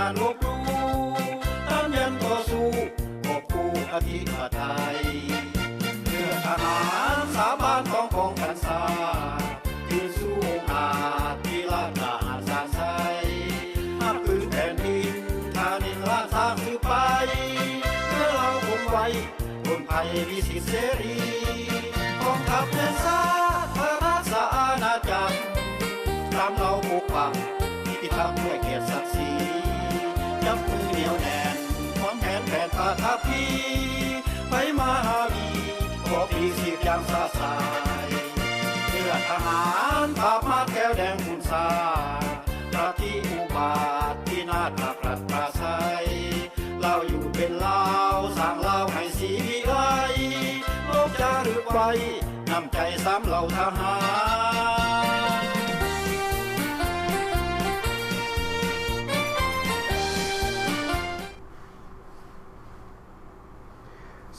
ການລົບຫຼູ່ ຕ້ານຢັນຕໍ່ສູ້ ກອບກູ້ອະທິປະໄຕ ເມື່ອທະຫານສາບານຕ້ອງປ້ອງກັນຊາດ ຢືນສູ້ອົງອາດ ທີ່ລາດກາຫານຊານໄຊ ຮັບຄືນແຜ່ນດິນ ທານິນລານຊ້າງສືບໄປ ເພື່ອລາວຄົງໄວ້ ຄົນໄທມີສິດເສລີ ກອງທັບແຫ່ງຊາດ ພະລາຊາອານາຈັກ ຕາມເຫຼົ່າປົກປັກ ນິຕິທຳດ້ວຍກຽດສັກສີ ຈັບມືໜຽວແໜ້ນ ຫວງແຜນແຜນປະທັບພີ ໄປມາຫາວີ ຂໍພີຊີບຢ່າງຊາຊາຍ ເມື່ອທະຫານປາບມາດແກ້ວແດງຂຸນຊາ ປະຕິອຸບາດ ພິນາດພາກລັດພາໄຊ ລາວຢູ່ເປັນລາວ ສ້າງລາວໃຫ້ສີວິໄລ ໂລກຈາລຶກໄວ້ ນ້ຳໃຈສາມເຫຼົ່າທະຫານ.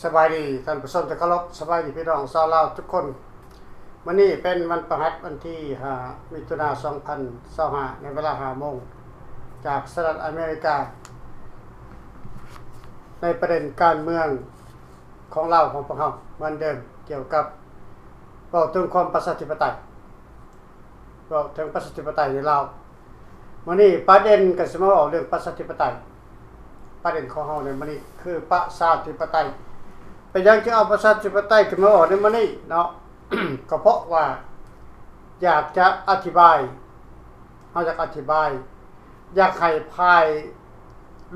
ສະບາຍດີທ່ານຜູ້ຊົມທີ່ເຄົາລົບ, ສະບາຍດີພີ່ນ້ອງຊາວລາວທຸກຄົນ. ມື້ນີ້ເປັນວັນພະຫັດ ວັນທີຫ້າ ມິຖຸນາ ສອງພັນຊາວຫ້າ ໃນເວລາຫ້າໂມງ ຈາກສະຫະລັດອາເມລິກາ ໃນປະເດັນການເມືອງຂອງລາວຂອງພວກເຮົາເໝືອນເດີມ ກ່ຽວກັບເວົ້າເຖິງຄວາມປະຊາທິປະໄຕ. ເວົ້າເຖິງປະຊາທິປະໄຕໃນລາວ. ມື້ນີ້ປະເດັນກໍຊິມາເວົ້າເລື່ອງປະຊາທິປະໄຕ. ປະເດັນຂອງເຮົາໃນມື້ນີ້ຄືປະຊາທິປະໄຕ. ເປັນຫຍັງຈຶ່ງເອົາປະຊາທິປະໄຕຂຶ້ນມາເວົ້າໃນມື້ນີ້ເນາະ? ກໍເພາະວ່າຢາກຈະອະທິບາຍ, ເຮົາຢາກອະທິບາຍ, ຢາກໃຫ້ຝ່າຍ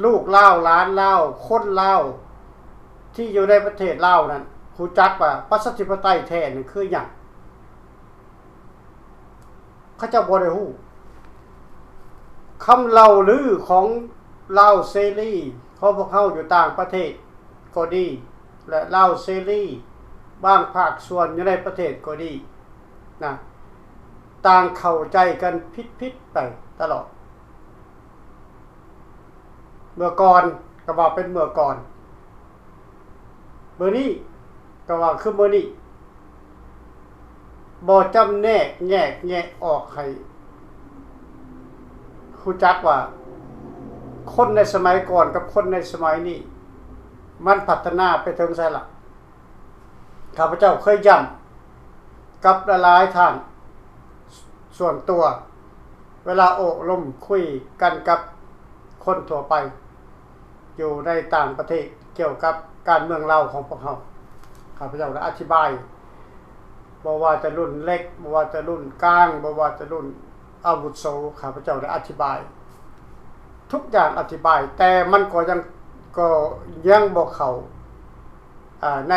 ລູກລາວ, ຫຼານລາວ, ຄົນລາວທີ່ຢູ່ໃນປະເທດລາວນັ້ນ ຮູ້ຈັກວ່າປະຊາທິປະໄຕແທ້ນັ້ນຄືຫຍັງ. ເຂົາເຈົ້າບໍ່ໄດ້ຮູ້. ຄຳເລົ່າລືຂອງລາວເສລີຂອງພວກເຮົາຢູ່ຕ່າງປະເທດກໍດີ ແລະ ລາວເສລີບາງພາກສ່ວນຢູ່ໃນປະເທດກໍດີນະ, ຕ່າງເຂົ້າໃຈກັນຜິດໆໄປຕະຫຼອດ. ເມື່ອກ່ອນກໍວ່າເປັນເມື່ອກ່ອນ, ມື້ນີ້ກໍວ່າຄືມື້ນີ້. ບໍ່ຈຳແນກແຍກແຍະອອກໃຫ້ຮູ້ຈັກວ່າ ຄົນໃນສະໄໝກ່ອນກັບຄົນໃນສະໄໝນີ້ ມັນພັດທະນາໄປເຖິງໃສລະ. ຂ້າພະເຈົ້າເຄີຍຢ້ຳກັບຫຼາຍໆທ່ານສ່ວນຕົວ ເວລາໂອ້ລົມຄຸຍກັນກັບຄົນທົ່ວໄປ ຢູ່ໃນຕ່າງປະເທດ ກ່ຽວກັບການເມືອງລາວຂອງພວກເຮົາ. ຂ້າພະເຈົ້າໄດ້ອະທິບາຍ ບໍ່ວ່າແຕ່ລຸ້ນເລັກ, ບໍ່ວ່າແຕ່ລຸ້ນກາງ, ບໍ່ວ່າແຕ່ລຸ້ນອາວຸໂສ, ຂ້າພະເຈົ້າໄດ້ອະທິບາຍ ທຸກຢ່າງອະທິບາຍ, ແຕ່ມັນກໍຍັງ, ກໍຍັງບໍ່ເຂົ້າ, ອາ, ໃນ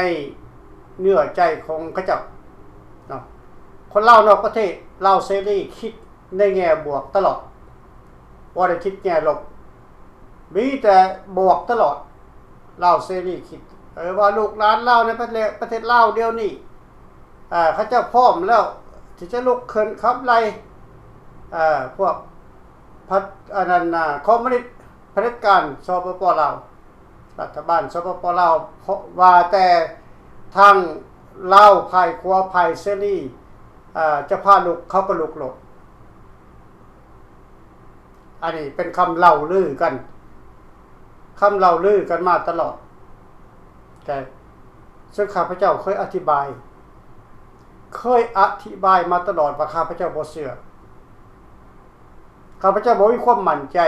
ເນື້ອໃຈຂອງເຂົາເຈົ້າເນາະ. ຄົນລາວນອກປະເທດ, ລາວເສລີ, ຄິດ ໃນແງ່ບວກຕະຫຼອດ, ບໍ່ໄດ້ຄິດແງ່ລົບ, ມີແຕ່ບວກຕະຫຼອດ. ລາວເສລີຄິດ, ເອີ, ວ່າລູກຫຼານລາວໃນປະເທດ, ປະເທດລາວດຽວນີ້, ເຂົາເຈົ້າພ້ອມແລ້ວທີ່ຈະລຸກຂຶ້ນຂັບໄລ່, ເອີ, ພວກພັດ, ອັນນັ້ນນະ, ຄອມມູນິດ, ຜະເດັດການ ສປປ ລາວ. ລັດຖະບານ ສປປ ລາວ ເພາະວ່າແຕ່ທາງລາວ ຝ່າຍຂວາ ຝ່າຍເສລີ ເອີ ຈະພາລຸກ ເຂົາກໍລຸກໂລດ. ອັນນີ້ເປັນຄຳເລົ່າລືກັນ, ຄຳເລົ່າລືກັນມາຕະຫຼອດ. ແຕ່ເຊິ່ງຂ້າພະເຈົ້າເຄີຍອະທິບາຍ, ເຄີຍອະທິບາຍມາຕະຫຼອດວ່າຂ້າພະເຈົ້າບໍ່ເຊື່ອ, ຂ້າພະເຈົ້າບໍ່ມີຄວາມໝັ້ນໃຈ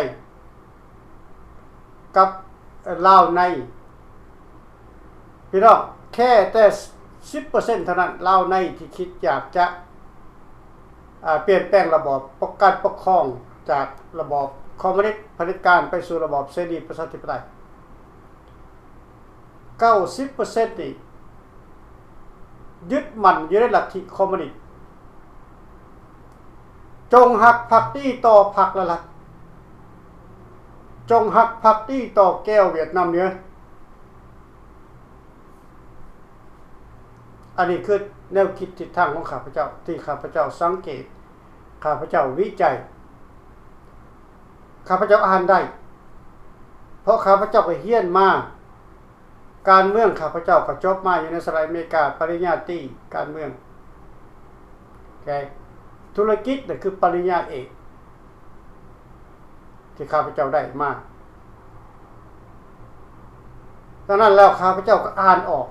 ກັບລາວໃນ, ພີ່ນ້ອງ, ແຄ່ແຕ່ສິບເປີເຊັນເທົ່ານັ້ນ ລາວໃນທີ່ຄິດຢາກຈະ, ອາ, ປ່ຽນແປງລະບອບການປົກຄອງຈາກລະບອບຄອມມູນິດຜະເດັດການໄປສູ່ລະບອບເສລີປະຊາທິປະໄຕ. ເກົ້າສິບເປີເຊັນນີ້ຍຶດໝັ້ນຢູ່ໃນລັດທິຄອມມູນິດ. ຈົ່ງຮັກພັກດີຕໍ່ພັກລະລັດ, ຈົ່ງຮັກພັກດີຕໍ່ແກ້ວຫວຽດນາມເໜືອ. ອັນນີ້ຄືແນວຄິດທິດທາງຂອງຂ້າພະເຈົ້າ ທີ່ຂ້າພະເຈົ້າສັງເກດ, ຂ້າພະເຈົ້າວິໄຈ, ຂ້າພະເຈົ້າອ່ານໄດ້, ເພາະຂ້າພະເຈົ້າກໍຮຽນມາ. ການເມືອງ ຂ້າພະເຈົ້າກໍຈົບມາຢູ່ໃນສະຫະລັດອາເມລິກາ ປະລິນຍາຕີການເມືອງ. ໂອເຄ, ທຸລະກິດນະຄືປະລິນຍາເອກ. ໂອເຄ, ທີ່ຂ້າພະເຈົ້າໄດ້ມາ. ດັ່ງນັ້ນແລ້ວ ຂ້າພະເຈົ້າກໍອ່ານອອກ,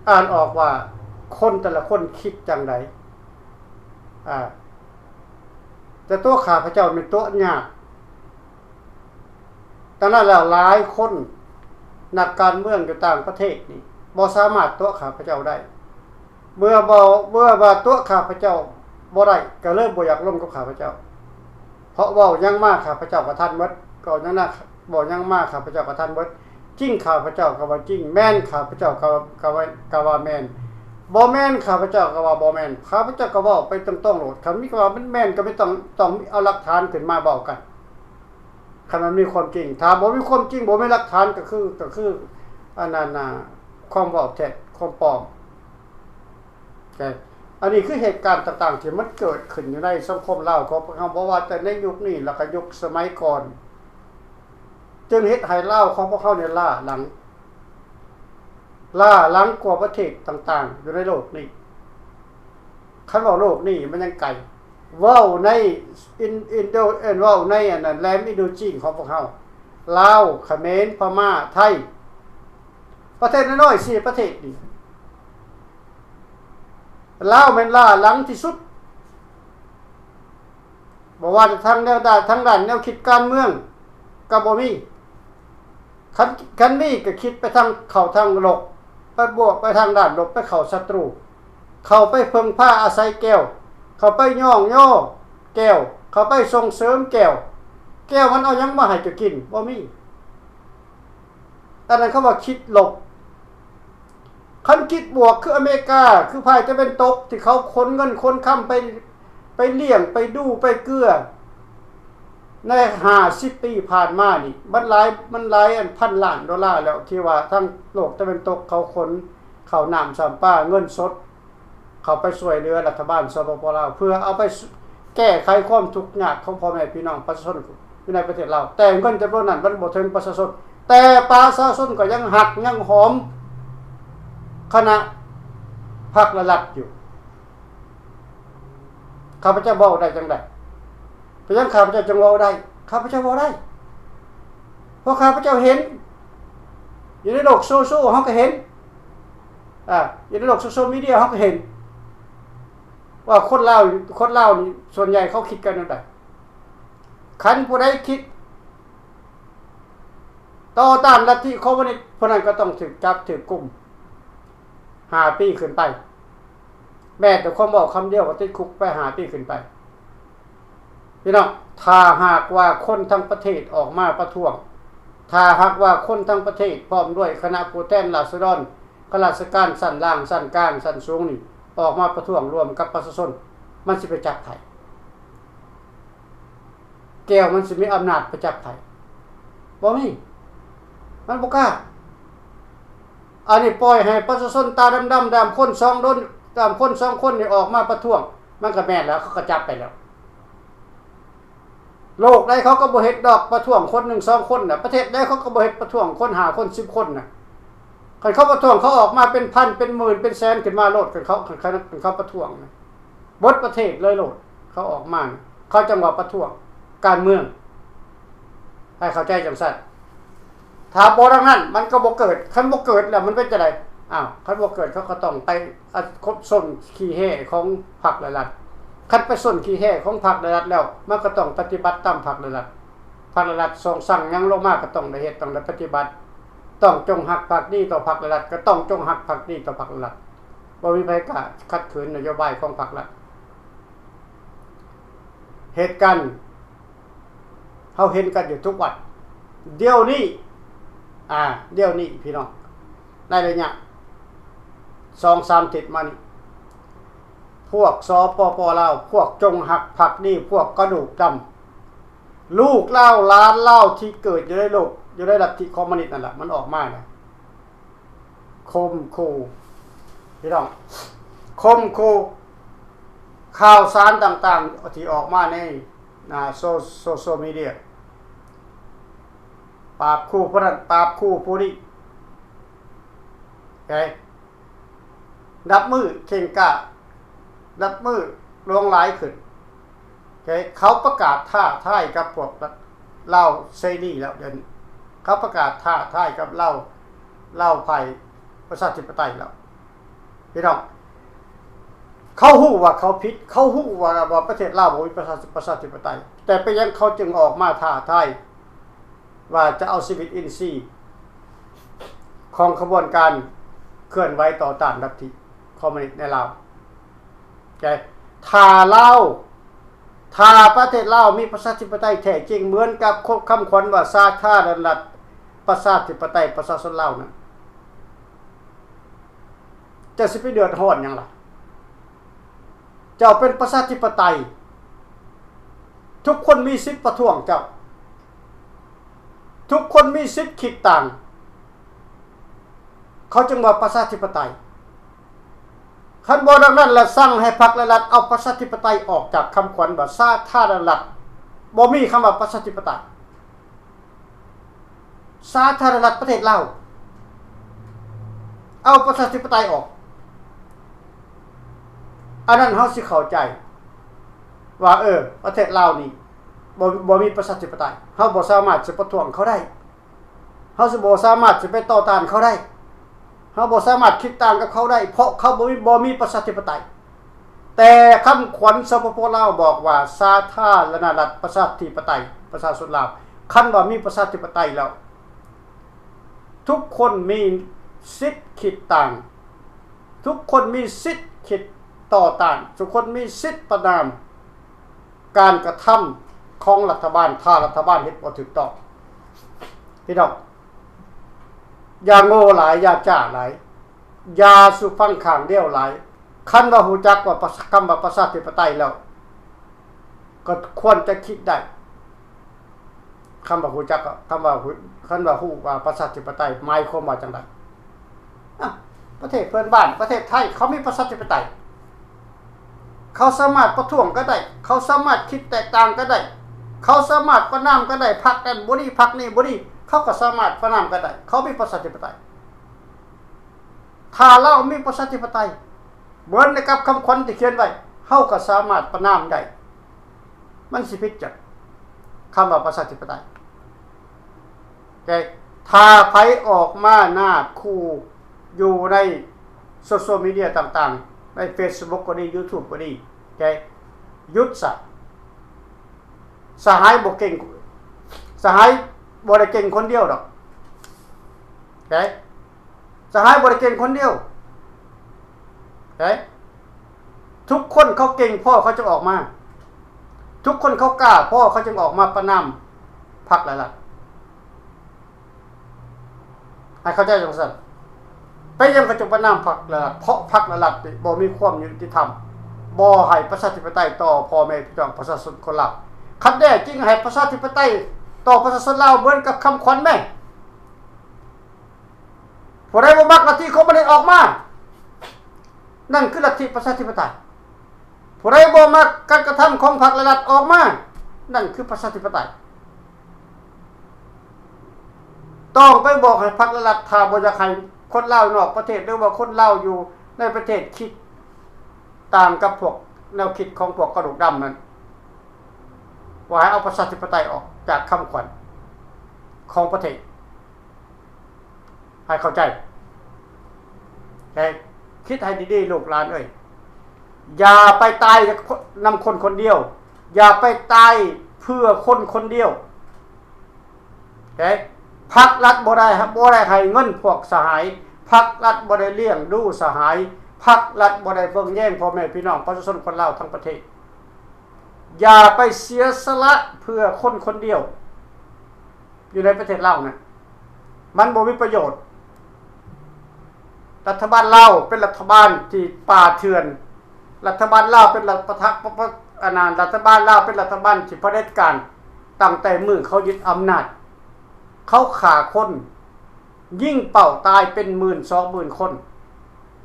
ອ່ານອອກວ່າຄົນແຕ່ລະຄົນຄິດຈັ່ງໃດ. ອາ ແຕ່ຕົວະຂ້າພະເຈົ້າແມ່ນຕົວະຍາກ. ດັ່ງນັ້ນແລ້ວ ຫຼາຍຄົນ ນັກການເມືອງຢູ່ຕ່າງປະເທດນີ້ ບໍ່ສາມາດຕົວະຂ້າພະເຈົ້າໄດ້. ເມື່ອບໍ່ ເມື່ອວ່າຕົວະຂ້າພະເຈົ້າບໍ່ໄດ້ ກໍເລີຍບໍ່ຢາກລົມກັບຂ້າພະເຈົ້າ, ເພາະເວົ້າຫຍັງມາ ຂ້າພະເຈົ້າກໍທັນໝົດ, ເວົ້າຫຍັງນະ ເວົ້າຫຍັງມາ ຂ້າພະເຈົ້າກໍທັນໝົດ. ຈິງ ຂ້າພະເຈົ້າກໍວ່າຈິງ, ແມ່ນ ຂ້າພະເຈົ້າກໍ ກໍວ່າ ກໍວ່າແມ່ນ, ບໍ່ແມ່ນ ຂ້າພະເຈົ້າກໍວ່າບໍ່ແມ່ນ. ຂ້າພະເຈົ້າກໍເວົ້າໄປຕົງໆໂລດ, ຄັນມີຄຳວ່າມັນແມ່ນ ກໍບໍ່ຕ້ອງ ຕ້ອງເອົາຫຼັກຖານຂຶ້ນມາເວົ້າກັນ. ຄັນມັນມີຄວາມຈິງ, ຖ້າບໍ່ມີຄວາມຈິງ ບໍ່ມີຫຼັກຖານ ກໍຄື ກໍຄື ອັນນັ້ນນະ ຄວາມເວົ້າເທັດ ຄວາມປອມ. ແຕ່ອັນນີ້ຄືເຫດການຕ່າງໆ ທີ່ມັນເກີດຂຶ້ນຢູ່ໃນສັງຄົມລາວຂອງພວກເຮົາ, ບໍ່ວ່າແຕ່ໃນຍຸກນີ້ ແລ້ວກໍຍຸກສະໄໝກ່ອນ, ຈຶ່ງເຮັດໃຫ້ລາວຂອງພວກເຮົານີ້ລ້າຫຼັງ, ລ້າຫຼັງກວ່າປະເທດຕ່າງໆ ຢູ່ໃນໂລກນີ້. ຄັນເວົ້າໂລກນີ້ມັນຍັງໄກ, ເວົ້າໃນອິນ ອິນໂດ ເອີ້ນ ເວົ້າໃນອັນນັ້ນ ແຫຼມອິນໂດຈີນຂອງພວກເຮົາ, ລາວ, ຂະເໝນ, ພະມ້າ, ໄທ, ປະເທດນ້ອຍໆສີ່ປະເທດນີ້ ລາວແມ່ນລ້າຫຼັງທີ່ສຸດ, ບໍ່ວ່າຈະທາງແນວດ້ານ ທາງດ້ານແນວຄິດການເມືອງກໍບໍ່ມີ. ຄັນ ຄັນມີກໍຄິດໄປທາງ ເຂົ້າທາງລົບ, ໄປບວກໄປທາງດ້ານລົບ, ໄປເຂົ້າສັດຕູ, ເຂົ້າໄປເພິ່ງພາອາໄສແກ້ວ, ເຂົ້າໄປຍ້ອງຍໍແກ້ວ, ເຂົ້າໄປສົ່ງເສີມແກ້ວ. ແກ້ວມັນເອົາຫຍັງມາໃຫ້ເຈົ້າກິນ? ບໍ່ມີ. ອັນນັ້ນເຂົາວ່າຄິດລົບ. ຄັນຄິດບວກ ຄືອາເມລິກາ ຄືພາກຕາເວັນຕົກ ທີ່ເຂົາຂົນເງິນຂົນຄຳໄປ ໄປລ້ຽງ ໄປດູ ໄປເກືອ ໃນຫ້າສິບປີຜ່ານມານີ້ ມັນຫຼາຍ ມັນຫຼາຍອັນພັນລ້ານໂດລາແລ້ວ ທີ່ວ່າທາງໂລກຕາເວັນຕົກເຂົາຂົນເຂົ້ານ້ຳຊ້ຳປາ ເງິນສົດ ເຂົ້າໄປຊ່ວຍເຫຼືອລັດຖະບານ ສປປ ລາວ ເພື່ອເອົາໄປແກ້ໄຂຄວາມທຸກຍາກຂອງພໍ່ແມ່ພີ່ນ້ອງປະຊາຊົນຢູ່ໃນປະເທດລາວ, ແຕ່ເງິນຈຳນວນນັ້ນມັນບໍ່ເຖິງປະຊາຊົນ, ແຕ່ປະຊາຊົນກໍຍັງຮັກຍັງຫອມຄະນະພັກ ແລະ ລັດຢູ່. ຂ້າພະເຈົ້າເວົ້າໄດ້ຈັ່ງໃດ? ເປັນຫຍັງຂ້າພະເຈົ້າຈຶ່ງເວົ້າໄດ້? ຂ້າພະເຈົ້າເວົ້າໄດ້ ເພາະຂ້າພະເຈົ້າເຫັນ ຢູ່ໃນໂລກໂຊຊຽວເຮົາກໍເຫັນ ອາ ຢູ່ໃນໂລກໂຊຊຽວມີເດຍເຮົາກໍເຫັນວ່າຄົນລາວ ຄົນລາວນີ້ສ່ວນໃຫຍ່ເຂົາຄິດກັນແນວໃດ. ຄັນຜູ້ໃດຄິດຕໍ່ຕ້ານລັດທິຄອມມູນິດ ຜູ້ນັ້ນກໍຕ້ອງຖືກຈັບຖືກກຸມຫ້າປີຂຶ້ນໄປ. ແມ້ແຕ່ຄວາມເວົ້າຄຳດຽວກໍຕິດຄຸກໄປຫ້າປີຂຶ້ນໄປ. ພີ່ນ້ອງ, ຖ້າຫາກວ່າຄົນທັງປະເທດອອກມາປະທ້ວງ, ຖ້າຫາກວ່າຄົນທັງປະເທດພ້ອມດ້ວຍຄະນະຜູ້ແທນລາຊະດອນ, ຂ້າລາຊະການຊັ້ນລ່າງ, ຊັ້ນກາງ, ຊັ້ນສູງນີ້ ອອກມາປະທ້ວງຮ່ວມກັບປະຊາຊົນ, ມັນຊິໄປຈັບໃຜ? ແກ້ວມັນຊິມີອຳນາດໄປຈັບໃຜ? ບໍ່ມີ. ມັນບໍ່ກ້າ. ອັນນີ້ປ່ອຍໃຫ້ປະຊາຊົນຕາດຳໆ ດຳຄົນສອງໂດນ ດຳຄົນສອງຄົນນີ້ອອກມາປະທ້ວງ, ມັນກໍແມ່ນແລ້ວ, ເຂົາກໍຈັບໄປແລ້ວ. ໂລກໃດເຂົາກໍບໍ່ເຮັດດອກ ປະທ້ວງຄົນໜຶ່ງສອງຄົນນະ, ປະເທດໃດເຂົາກໍບໍ່ເຮັດປະທ້ວງຄົນຫ້າຄົນສິບຄົນນະ. ຄັນເຂົາປະທ້ວງ ເຂົາອອກມາເປັນພັນ ເປັນໝື່ນ ເປັນແສນຂຶ້ນມາໂລດ, ຄັນເຂົາ ຄັນ ຄັນ ຄັນເຂົາປະທ້ວງນະ ເບິດປະເທດເລີຍໂລດ. ເຂົາອອກມາ ເຂົາຈັ່ງວ່າປະທ້ວງການເມືອງ, ໃຫ້ເຂົ້າໃຈຈັ່ງຊັ້ນ. ຖ້າບໍ່ດັ່ງນັ້ນ ມັນກໍບໍ່ເກີດ. ຄັນບໍ່ເກີດແລ້ວມັນເປັນຈັ່ງໃດ? ອ້າວ, ຄັນບໍ່ເກີດ ເຂົາກໍຕ້ອງໄປ ອະ ຄົບສົ້ນຂີ້ແຮ່ຂອງພັກ ແລະ ລັດ. ຄັນໄປສົ້ນຂີ້ແຮ່ຂອງພັກ ແລະ ລັດແລ້ວ ມັນກໍຕ້ອງປະຕິບັດຕາມພັກ ແລະ ລັດ. ພັກ ແລະ ລັດສົ່ງສັ່ງຫຍັງລົງມາ ກໍຕ້ອງໄດ້ເຮັດ, ຕ້ອງໄດ້ປະຕິບັດ. ຕ້ອງຈົ່ງຮັກພັກດີຕໍ່ພັກ ແລະ ລັດ, ກໍຕ້ອງຈົ່ງຮັກພັກດີຕໍ່ພັກ ແລະ ລັດ. ບໍ່ມີໃຜກ້າຂັດຂືນນະໂຍບາຍຂອງພັກ ແລະ ລັດ. ເຫດການ ເຮົາເຫັນກັນຢູ່ທຸກວັນ ດຽວນີ້ ອາ ດຽວນີ້ພີ່ນ້ອງ, ໃນໄລຍະສອງສາມທິດມານີ້ ພວກ ສປປ ລາວ ພວກຈົງຮັກພັກດີ, ພວກກະດູກດຳ, ລູກລາວ ຫຼານລາວທີ່ເກີດຢູ່ໃນໂລກ ຢູ່ໃນລັດທິຄອມມູນິດນັ້ນລະ ມັນອອກມານະ. ຂົ່ມຂູ່ ພີ່ນ້ອງ, ຂົ່ມຂູ່. ຂ່າວສານຕ່າງໆທີ່ອອກມາໃນ ອາ ໂຊ ໂຊຊຽວມີເດຍ ປາບຂູ່ຜູ້ນັ້ນ ປາບຂູ່ຜູ້ນີ້ ເຫັນ ນັບມື້ເຄັ່ງກ້າ ນັບມື້ຫຼວງຫຼາຍຂຶ້ນ. ເຂົາປະກາດທ້າທາຍກັບພວກລາວເສລີແລ້ວ ດຽວນີ້ເຂົາປະກາດທ້າທາຍກັບລາວ ລາວຝ່າຍປະຊາທິປະໄຕແລ້ວ ພີ່ນ້ອງ. ເຂົາຮູ້ວ່າເຂົາຜິດ ເຂົາຮູ້ວ່າ ວ່າປະເທດລາວບໍ່ມີປະຊາ ປະຊາທິປະໄຕ ແຕ່ເປັນຫຍັງເຂົາຈຶ່ງອອກມາທ້າທາຍວ່າຈະເອົາຊີວິດອິນຊີຂອງຂະບວນການເຄື່ອນໄຫວຕໍ່ຕ້ານລັດທິຄອມມູນິດໃນລາວ? ແຕ່ຖ້າລາວ ຖ້າປະເທດລາວມີປະຊາທິປະໄຕແທ້ຈິງ ເໝືອນກັບຄຳຂວັນວ່າ ສາທາລະນະລັດ ປະຊາທິປະໄຕ ປະຊາຊົນລາວນັ້ນ ເຈົ້າຊິໄປເດືອດຮ້ອນຫຍັງລະ? ເຈົ້າເປັນປະຊາທິປະໄຕ ທຸກຄົນມີສິດປະທ້ວງເຈົ້າ ທຸກຄົນມີສິດຄິດຕ່າງ ເຂົາຈຶ່ງວ່າປະຊາທິປະໄຕ. ຄັນບໍ່ດັ່ງນັ້ນລະ ສັ່ງໃຫ້ພັກ ແລະ ລັດເອົາປະຊາທິປະໄຕອອກຈາກຄຳຂວັນວ່າ ສາທາລະນະລັດ ບໍ່ມີຄຳວ່າປະຊາທິປະໄຕ. ສາທາລະນະລັດປະເທດລາວ ເອົາປະຊາທິປະໄຕອອກ ອັນນັ້ນເຮົາຊິເຂົ້າໃຈວ່າ ເອີ ປະເທດລາວນີ້ ບໍ່ ບໍ່ມີປະຊາທິປະໄຕ ເຮົາບໍ່ສາມາດຊິປະທ້ວງເຂົາໄດ້ ເຮົາຊິບໍ່ສາມາດຊິໄປຕໍ່ຕ້ານເຂົາໄດ້ ເຮົາບໍ່ສາມາດຄິດຕ່າງກັບເຂົາໄດ້ ເພາະເຂົາບໍ່ມີ ບໍ່ມີປະຊາທິປະໄຕ. ແຕ່ຄຳຂວັນ ສປປ ລາວ ບອກວ່າ ສາທາລະນະລັດ ປະຊາທິປະໄຕ ປະຊາຊົນລາວ. ຄັນວ່າມີປະຊາທິປະໄຕແລ້ວ ທຸກຄົນມີສິດຄິດຕ່າງ ທຸກຄົນມີສິດຄິດຕໍ່ຕ້ານ ທຸກຄົນມີສິດປະນາມ ການກະທຳຂອງລັດຖະບານ ຖ້າລັດຖະບານເຮັດບໍ່ຖືກຕ້ອງ. ພີ່ນ້ອງ ຢ່າໂງ່ຫຼາຍ ຢ່າຈ້າຫຼາຍ ຢ່າສູ່ຟັງຂ້າງດຽວຫຼາຍ. ຄັນວ່າຮູ້ຈັກວ່າປະ ຄຳວ່າປະຊາທິປະໄຕແລ້ວ ກໍຄວນຈະຄິດໄດ້. ຄຳວ່າຮູ້ຈັກ ຄຳວ່າຮູ້ ຄັນວ່າຮູ້ວ່າປະຊາທິປະໄຕໝາຍຄວາມວ່າຈັ່ງໃດ? ອະ ປະເທດເພື່ອນບ້ານ ປະເທດໄທ ເຂົາມີປະຊາທິປະໄຕ ເຂົາສາມາດປະທ້ວງກັນໄດ້ ເຂົາສາມາດຄິດແຕກຕ່າງກັນໄດ້ ເຂົາສາມາດປະນາມກັນໄດ້ ພັກນັ້ນບໍ່ດີ ພັກນີ້ບໍ່ດີ ເຂົາກໍສາມາດປະນາມກັນໄດ້ ເຂົາມີປະຊາທິປະໄຕ. ຖ້າລາວມີປະຊາທິປະໄຕ ເໝືອນກັບຄຳຂວັນທີ່ຂຽນໄວ້ ເຮົາກໍສາມາດປະນາມໄດ້. ມັນຊິຜິດຫຍັງ ຄຳວ່າປະຊາທິປະໄຕ? ແຕ່ຖ້າໃຜອອກມານາດຂູ່ຢູ່ໃນໂຊຊຽວມີເດຍຕ່າງໆ ໃນເຟສບຸກກໍດີ ຢູທູບກໍດີ ແຕ່ຢຸດຊະ. ສະຫາຍບໍ່ເກັ່ງ ສະຫາຍບໍ່ໄດ້ເກັ່ງຄົນດຽວດອກ ແຕ່ ສະຫາຍບໍ່ໄດ້ເກັ່ງຄົນດຽວ ເອີ ທຸກຄົນເຂົາເກັ່ງພໍເຂົາຈຶ່ງອອກມາ ທຸກຄົນເຂົາກ້າພໍເຂົາຈຶ່ງອອກມາປະນາມພັກ ແລະ ລັດ ໃຫ້ເຂົ້າໃຈຈັ່ງຊັ້ນ. ເປັນຫຍັງເຂົາຈຶ່ງປະນາມພັກ ແລະ ລັດ? ເພາະພັກ ແລະ ລັດນີ້ບໍ່ມີຄວາມຍຸຕິທຳ ບໍ່ໃຫ້ປະຊາທິປະໄຕຕໍ່ພໍ່ແມ່ພີ່ນ້ອງປະຊາຊົນຄົນລາວ. ຄັນແນ່ຈິງໃຫ້ປະຊາທິປະໄຕຕໍ່ປະຊາຊົນລາວເໝືອນກັບຄຳຂວັນແມ້. ຜູ້ໃດບໍ່ມັກລັດທິຄອມມູນິດອອກມາ ນັ້ນຄືລັດທິປະຊາທິປະໄຕ. ຜູ້ໃດບໍ່ມັກການກະທຳຂອງພັກ ແລະ ລັດອອກມາ ນັ້ນຄືປະຊາທິປະໄຕ. ຕ້ອງໄປບອກໃຫ້ພັກ ແລະ ລັດ ຖ້າບໍ່ຢາກໃຫ້ຄົນລາວນອກປະເທດ ຫຼືວ່າຄົນລາວຢູ່ໃນປະເທດຄິດຕ່າງກັບພວກແນວຄິດຂອງພວກກະດູກດຳນັ້ນ ວ່າໃຫ້ເອົາປະຊາທິປະໄຕອອກຈາກຄຳຂວັນຂອງປະເທດ. ໃຫ້ເຂົ້າໃຈ ແຕ່ຄິດໃຫ້ດີໆ ລູກຫຼານເອີຍ ຢ່າໄປຕາຍນຳຄົນຄົນດຽວ ຢ່າໄປຕາຍເພື່ອຄົນຄົນດຽວ. ແຕ່ພັກລັດບໍ່ໄດ້ ບໍ່ໄດ້ໃຫ້ເງິນພວກສະຫາຍ ພັກລັດບໍ່ໄດ້ລ້ຽງດູສະຫາຍ ພັກລັດບໍ່ໄດ້ເບິ່ງແຍງພໍ່ແມ່ພີ່ນ້ອງປະຊາຊົນຄົນລາວທັງປະເທດ. ຢ່າໄປເສຍສະຫຼະເພື່ອຄົນຄົນດຽວ. ຢູ່ໃນປະເທດລາວນັ້ນ ມັນບໍ່ມີປະໂຫຍດ. ລັດຖະບານລາວເປັນລັດຖະບານທີ່ປ່າເຖື່ອນ, ລັດຖະບານລາວເປັນລັດປະທະ ປະ ປະ ອັນນັ້ນ ລັດຖະບານລາວເປັນລັດຖະບານທີ່ຜະເດັດການ. ຕັ້ງແຕ່ມື້ເຂົາຍຶດອຳນາດ, ເຂົາຂ້າຄົນ, ຍິງເປົ້າຕາຍເປັນໝື່ນສອງໝື່ນຄົນ,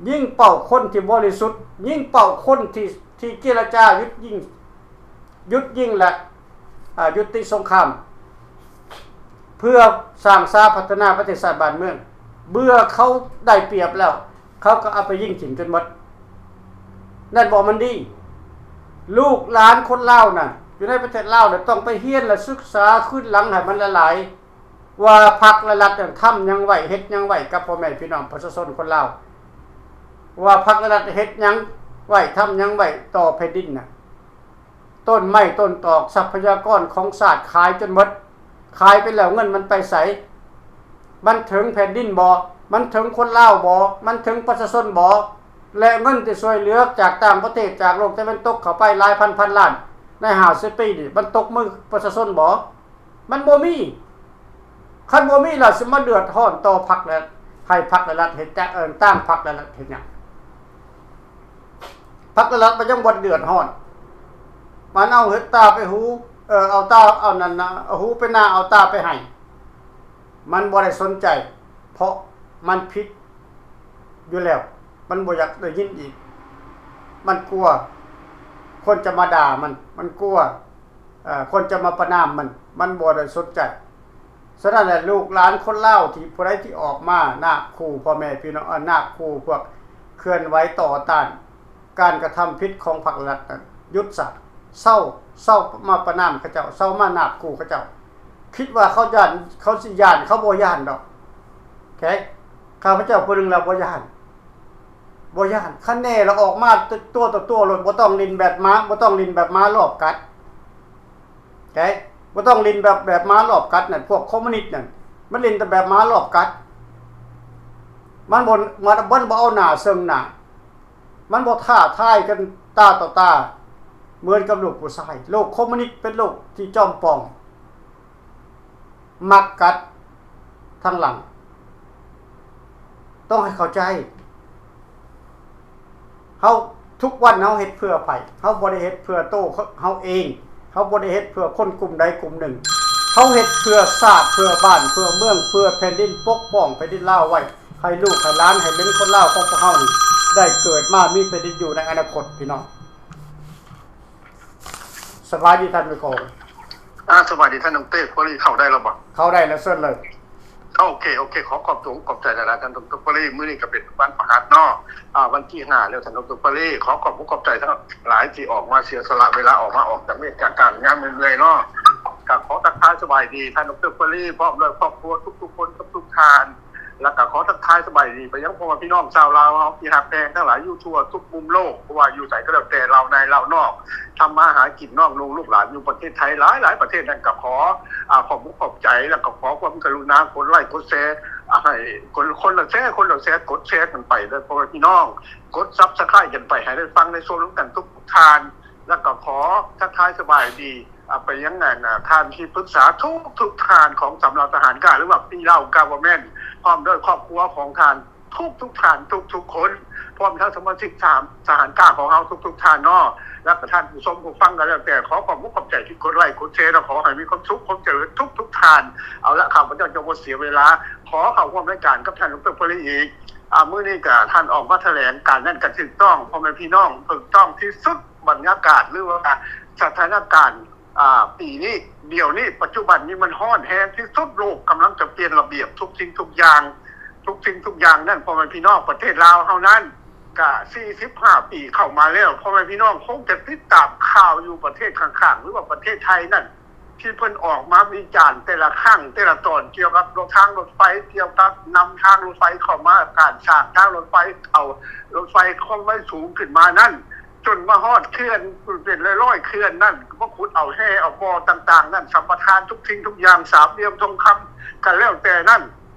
ຍິງເປົ້າຄົນທີ່ບໍລິສຸດ, ຍິງເປົ້າຄົນທີ່ ທີ່ເຈລະຈາຢຸດຍິງ. ຢຸດຍິງ ແລະ ອາ ຍຸຕິສົງຄາມ ເພື່ອສ້າງສາພັດທະນາປະເທດຊາດບ້ານເມືອງ. ເມື່ອເຂົາໄດ້ປຽບແລ້ວ ເຂົາກໍເອົາໄປຍິງຖິ້ມຈົນໝົດ. ແມ່ນບໍ່? ມັນດີ. ລູກຫຼານຄົນລາວນັ້ນ ຢູ່ໃນປະເທດລາວນີ້ ຕ້ອງໄປຮຽນ ແລະ ສຶກສາຄືນຫຼັງໃຫ້ມັນຫຼາຍໆ ວ່າພັກ ແລະ ລັດນັ້ນທຳຫຍັງໄວ້ ເຮັດຫຍັງໄວ້ກັບພໍ່ແມ່ພີ່ນ້ອງປະຊາຊົນຄົນລາວ, ວ່າພັກ ແລະ ລັດເຮັດຫຍັງໄວ້ ທຳຫຍັງໄວ້ຕໍ່ແຜ່ນດິນນະ. ຕົ້ນໄມ້ຕົ້ນຕອກ ຊັບພະຍາກອນຂອງຊາດຂາຍຈົນໝົດ, ຂາຍໄປແລ້ວເງິນມັນໄປໃສ? ມັນເຖິງແຜ່ນດິນບໍ່? ມັນເຖິງຄົນລາວບໍ່? ມັນເຖິງປະຊາຊົນບໍ່? ແລະ ເງິນທີ່ຊ່ວຍເຫຼືອຈາກຕ່າງປະເທດ ຈາກໂລກຕາເວັນຕົກເຂົ້າໄປຫຼາຍພັນໆລ້ານ ໃນຫ້າສິບປີນີ້ ມັນຕົກມືປະຊາຊົນບໍ່? ມັນບໍ່ມີ. ຄັນບໍ່ມີແລ້ວ ຊິມາເດືອດຮ້ອນຕໍ່ພັກ ແລະ ໃຫ້ພັກ ແລະ ລັດເຮັດຫຍັງ? ເອີ້ນ ຕ່າງພັກ ແລະ ລັດເຮັດຫຍັງ? ພັກ ແລະ ລັດມັນຍັງບໍ່ເດືອດຮ້ອນ. ມັນເອົາເຮັດຕາໄປຫູ, ເອີ ເອົາຕາ ເອົານັ້ນນະ, ເອົາຫູໄປນາ ເອົາຕາໄປໄຮ່. ມັນບໍ່ໄດ້ສົນໃຈ ເພາະມັນຜິດຢູ່ແລ້ວ. ມັນບໍ່ຢາກໄດ້ຍິນອີກ. ມັນກົວຄົນຈະມາດ່າມັນ, ມັນກົວ ເອີ ຄົນຈະມາປະນາມມັນ, ມັນບໍ່ໄດ້ສົນໃຈ. ສະນັ້ນແຫຼະ ລູກຫຼານຄົນລາວທີ່ ຜູ້ໃດທີ່ອອກມານາບຂູ່ພໍ່ແມ່ພີ່ນ້ອງ, ເອີ ນາບຂູ່ພວກເຄື່ອນໄຫວຕໍ່ຕ້ານການກະທຳຜິດຂອງພັກລັດນັ້ນ, ຢຸດຊະ, ເຊົາ, ເຊົາມາປະນາມເຂົາເຈົ້າ, ເຊົາມານາບຂູ່ເຂົາເຈົ້າ. ຄິດວ່າເຂົາຢ້ານ, ເຂົາຊິຢ້ານ, ເຂົາບໍ່ຢ້ານດອກ. ໂອເຄ? ຂ້າພະເຈົ້າຜູ້ໜຶ່ງລະບໍ່ຢ້ານ. ບໍ່ຢ້ານ. ຄັນແນ່ລະອອກມາຕົວຕໍ່ຕົວໂລດ, ບໍ່ຕ້ອງຫຼິ້ນແບບໝາ, ບໍ່ຕ້ອງຫຼິ້ນແບບໝາລອບກັດ. ເຄ? ບໍ່ຕ້ອງຫຼິ້ນແບບ, ແບບໝາລອບກັດນັ້ນ, ພວກຄອມມູນິດນັ້ນ, ມັນຫຼິ້ນແຕ່ແບບໝາລອບກັດ. ມັນບໍ່, ມັນ, ມັນບໍ່ເອົາໜ້າເຊິ່ງໜ້າ. ມັນບໍ່ທ້າທາຍກັນຕາຕໍ່ຕາ ເໝືອນກັບໂລກຜູ້ຊາຍ. ໂລກຄອມມູນິດເປັນໂລກທີ່ຈອມປ່ອງ. ມັກກັດທາງຫຼັງ. ຕ້ອງໃຫ້ເຂົ້າໃຈ. ເຮົາ, ທຸກວັນເຮົາເຮັດເພື່ອໃຜ? ເຮົາບໍ່ໄດ້ເຮັດເພື່ອໂຕເຮົາເອງ. ເຮົາບໍ່ໄດ້ເຮັດເພື່ອຄົນກຸ່ມໃດກຸ່ມໜຶ່ງ. ເຮົາເຮັດເພື່ອຊາດ, ເພື່ອບ້ານ, ເພື່ອເມືອງ, ເພື່ອແຜ່ນດິນ, ປົກປ້ອງແຜ່ນດິນລາວໄວ້ ໃຫ້ລູກໃຫ້ຫຼານ, ໃຫ້ເດັກຄົນລາວຂອງພວກເຮົານີ້ ໄດ້ເກີດມາມີແຜ່ນດິນຢູ່ໃນອະນາຄົດ, ພີ່ນ້ອງ. ສະບາຍດີທ່ານໄມໂຄ. ອາ ສະບາຍດີທ່ານດອກເຕີ ພໍລີເຂົ້າໄດ້ແລ້ວບໍ່? ເຂົ້າໄດ້ແລ້ວ, ເຊີນເລີຍ. ໂອເຄ, ໂອເຄ, ຂໍຂອບໂຕຂອບໃຈຫຼາຍໆ ທ່ານດອກເຕີ ພໍລີ. ມື້ນີ້ກໍເປັນວັນພະຫັດເນາະ, ອາ ວັນທີຫ້າແລ້ວ, ທ່ານດອກເຕີ ພໍລີ ຂໍຂອບອົກຂອບໃຈທັງຫຼາຍທີ່ອອກມາເສຍສະຫຼະເວລາ ອອກມາ, ອອກຈາກວຽກຈາກການງານເມື່ອຍໆເນາະ. ກໍຂໍທັກທາຍສະບາຍດີທ່ານດອກເຕີ ພໍລີ ພ້ອມດ້ວຍຄອບຄົວທຸກໆຄົນ ທຸກໆທ່ານ. ແລ້ວກໍຂໍທັກທາຍສະບາຍດີໄປຍັງພໍ່ແມ່ພີ່ນ້ອງຊາວລາວເຮົາທີ່ຮັກແພງທັງຫຼາຍ ຢູ່ທົ່ວທຸກມຸມໂລກ, ບໍ່ວ່າຢູ່ໃສກໍແລ້ວແຕ່, ລາວໃນລາວນອກ, ທຳມາຫາກິນນອກນຸ່ງລູກຫຼານຢູ່ປະເທດໄທ ຫຼາຍໆປະເທດນັ້ນ, ກໍຂໍ ອາ ຂອບອົກຂອບໃຈ ແລ້ວກໍຂໍຄວາມກະລຸນາກົດໄລ້ກົດແຊ ອາ ໃຫ້ຄົນ, ຄົນລະແຊ, ຄົນລະແຊ, ກົດແຊກັນໄປເດີພໍ່ແມ່ພີ່ນ້ອງ, ກົດຊັບສະໄຄຣກັນໄປ ໃຫ້ໄດ້ຟັງໄດ້ຊົມນຳກັນທຸກໆທ່ານ. ແລ້ວກໍຂໍທັກທາຍສະບາຍດີ ອາ ໄປຍັງ ອັນ ອາ ທ່ານທີ່ປຶກສາທຸກໆທ່ານຂອງສຳເນົາທະຫານກ້າ ຫຼືວ່າປີເລົ່າ Government ພ້ອມດ້ວຍຄອບຄົວຂອງທ່ານທຸກໆທ່ານ ທຸກໆຄົນ, ພ້ອມທັງສະມາຊິກສາມ ທະຫານກ້າຂອງເຮົາທຸກໆທ່ານເນາະ, ແລ້ວກໍທ່ານຜູ້ຊົມຜູ້ຟັງກໍແລ້ວແຕ່, ຂໍຂອບອົກຂອບໃຈທີ່ກົດໄລ້ກົດແຊເນາະ, ຂໍໃຫ້ມີຄວາມສຸກຄວາມຈະເລີນທຸກໆທ່ານ. ເອົາລະ ຂ້າພະເຈົ້າຈະບໍ່ເສຍເວລາ, ຂໍເຂົ້າຮ່ວມລາຍການກັບທ່ານດອກເຕີ ພໍລີ ອີກ. ອາ ມື້ນີ້ກໍທ່ານອອກມາຖະແຫຼງການນັ້ນກໍຖືກຕ້ອງ, ພໍ່ແມ່ພີ່ນ້ອງ ຖືກຕ້ອງທີ່ສຸດ. ບັນຍາກາດ ຫຼືວ່າສະຖານະການ ອາ ປີນີ້, ດຽວນີ້, ປັດຈຸບັນນີ້ ມັນຮ້ອນແຮງທີ່ສຸດ, ໂລກກຳລັງຈະປ່ຽນລະບຽບທຸກສິ່ງທຸກຢ່າງ, ທຸກສິ່ງທຸກຢ່າງນັ້ນ ພໍ່ແມ່ພີ່ນ້ອງ ປະເທດລາວເຮົານັ້ນກະສີ່ສິບຫ້າປີເຂົ້າມາແລ້ວ, ພໍ່ແມ່ພີ່ນ້ອງຄົງຈະຕິດຕາມຂ່າວຢູ່ປະເທດຂ້າງໆ ຫຼືວ່າປະເທດໄທນັ້ນ ທີ່ເພິ່ນອອກມາວິຈານແຕ່ລະຄັ້ງແຕ່ລະຕອນ ກ່ຽວກັບທາງລົດໄຟ, ກ່ຽວກັບນຳທາງລົດໄຟເຂົ້າມາ, ການສ້າງທາງລົດໄຟ, ເອົາລົດໄຟຄວາມໄວສູງຂຶ້ນມານັ້ນ, ຈົນມາຮອດເຂື່ອນເປັນຮ້ອຍໆເຂື່ອນນັ້ນ ກໍມາຂຸດເອົາແຮ່ເອົາບໍ່ຕ່າງໆນັ້ນ, ສຳປະທານທຸກສິ່ງທຸກຢ່າງ, ສາມຫຼ່ຽມທອງຄຳ ກໍແລ້ວແຕ່ນັ້ນ,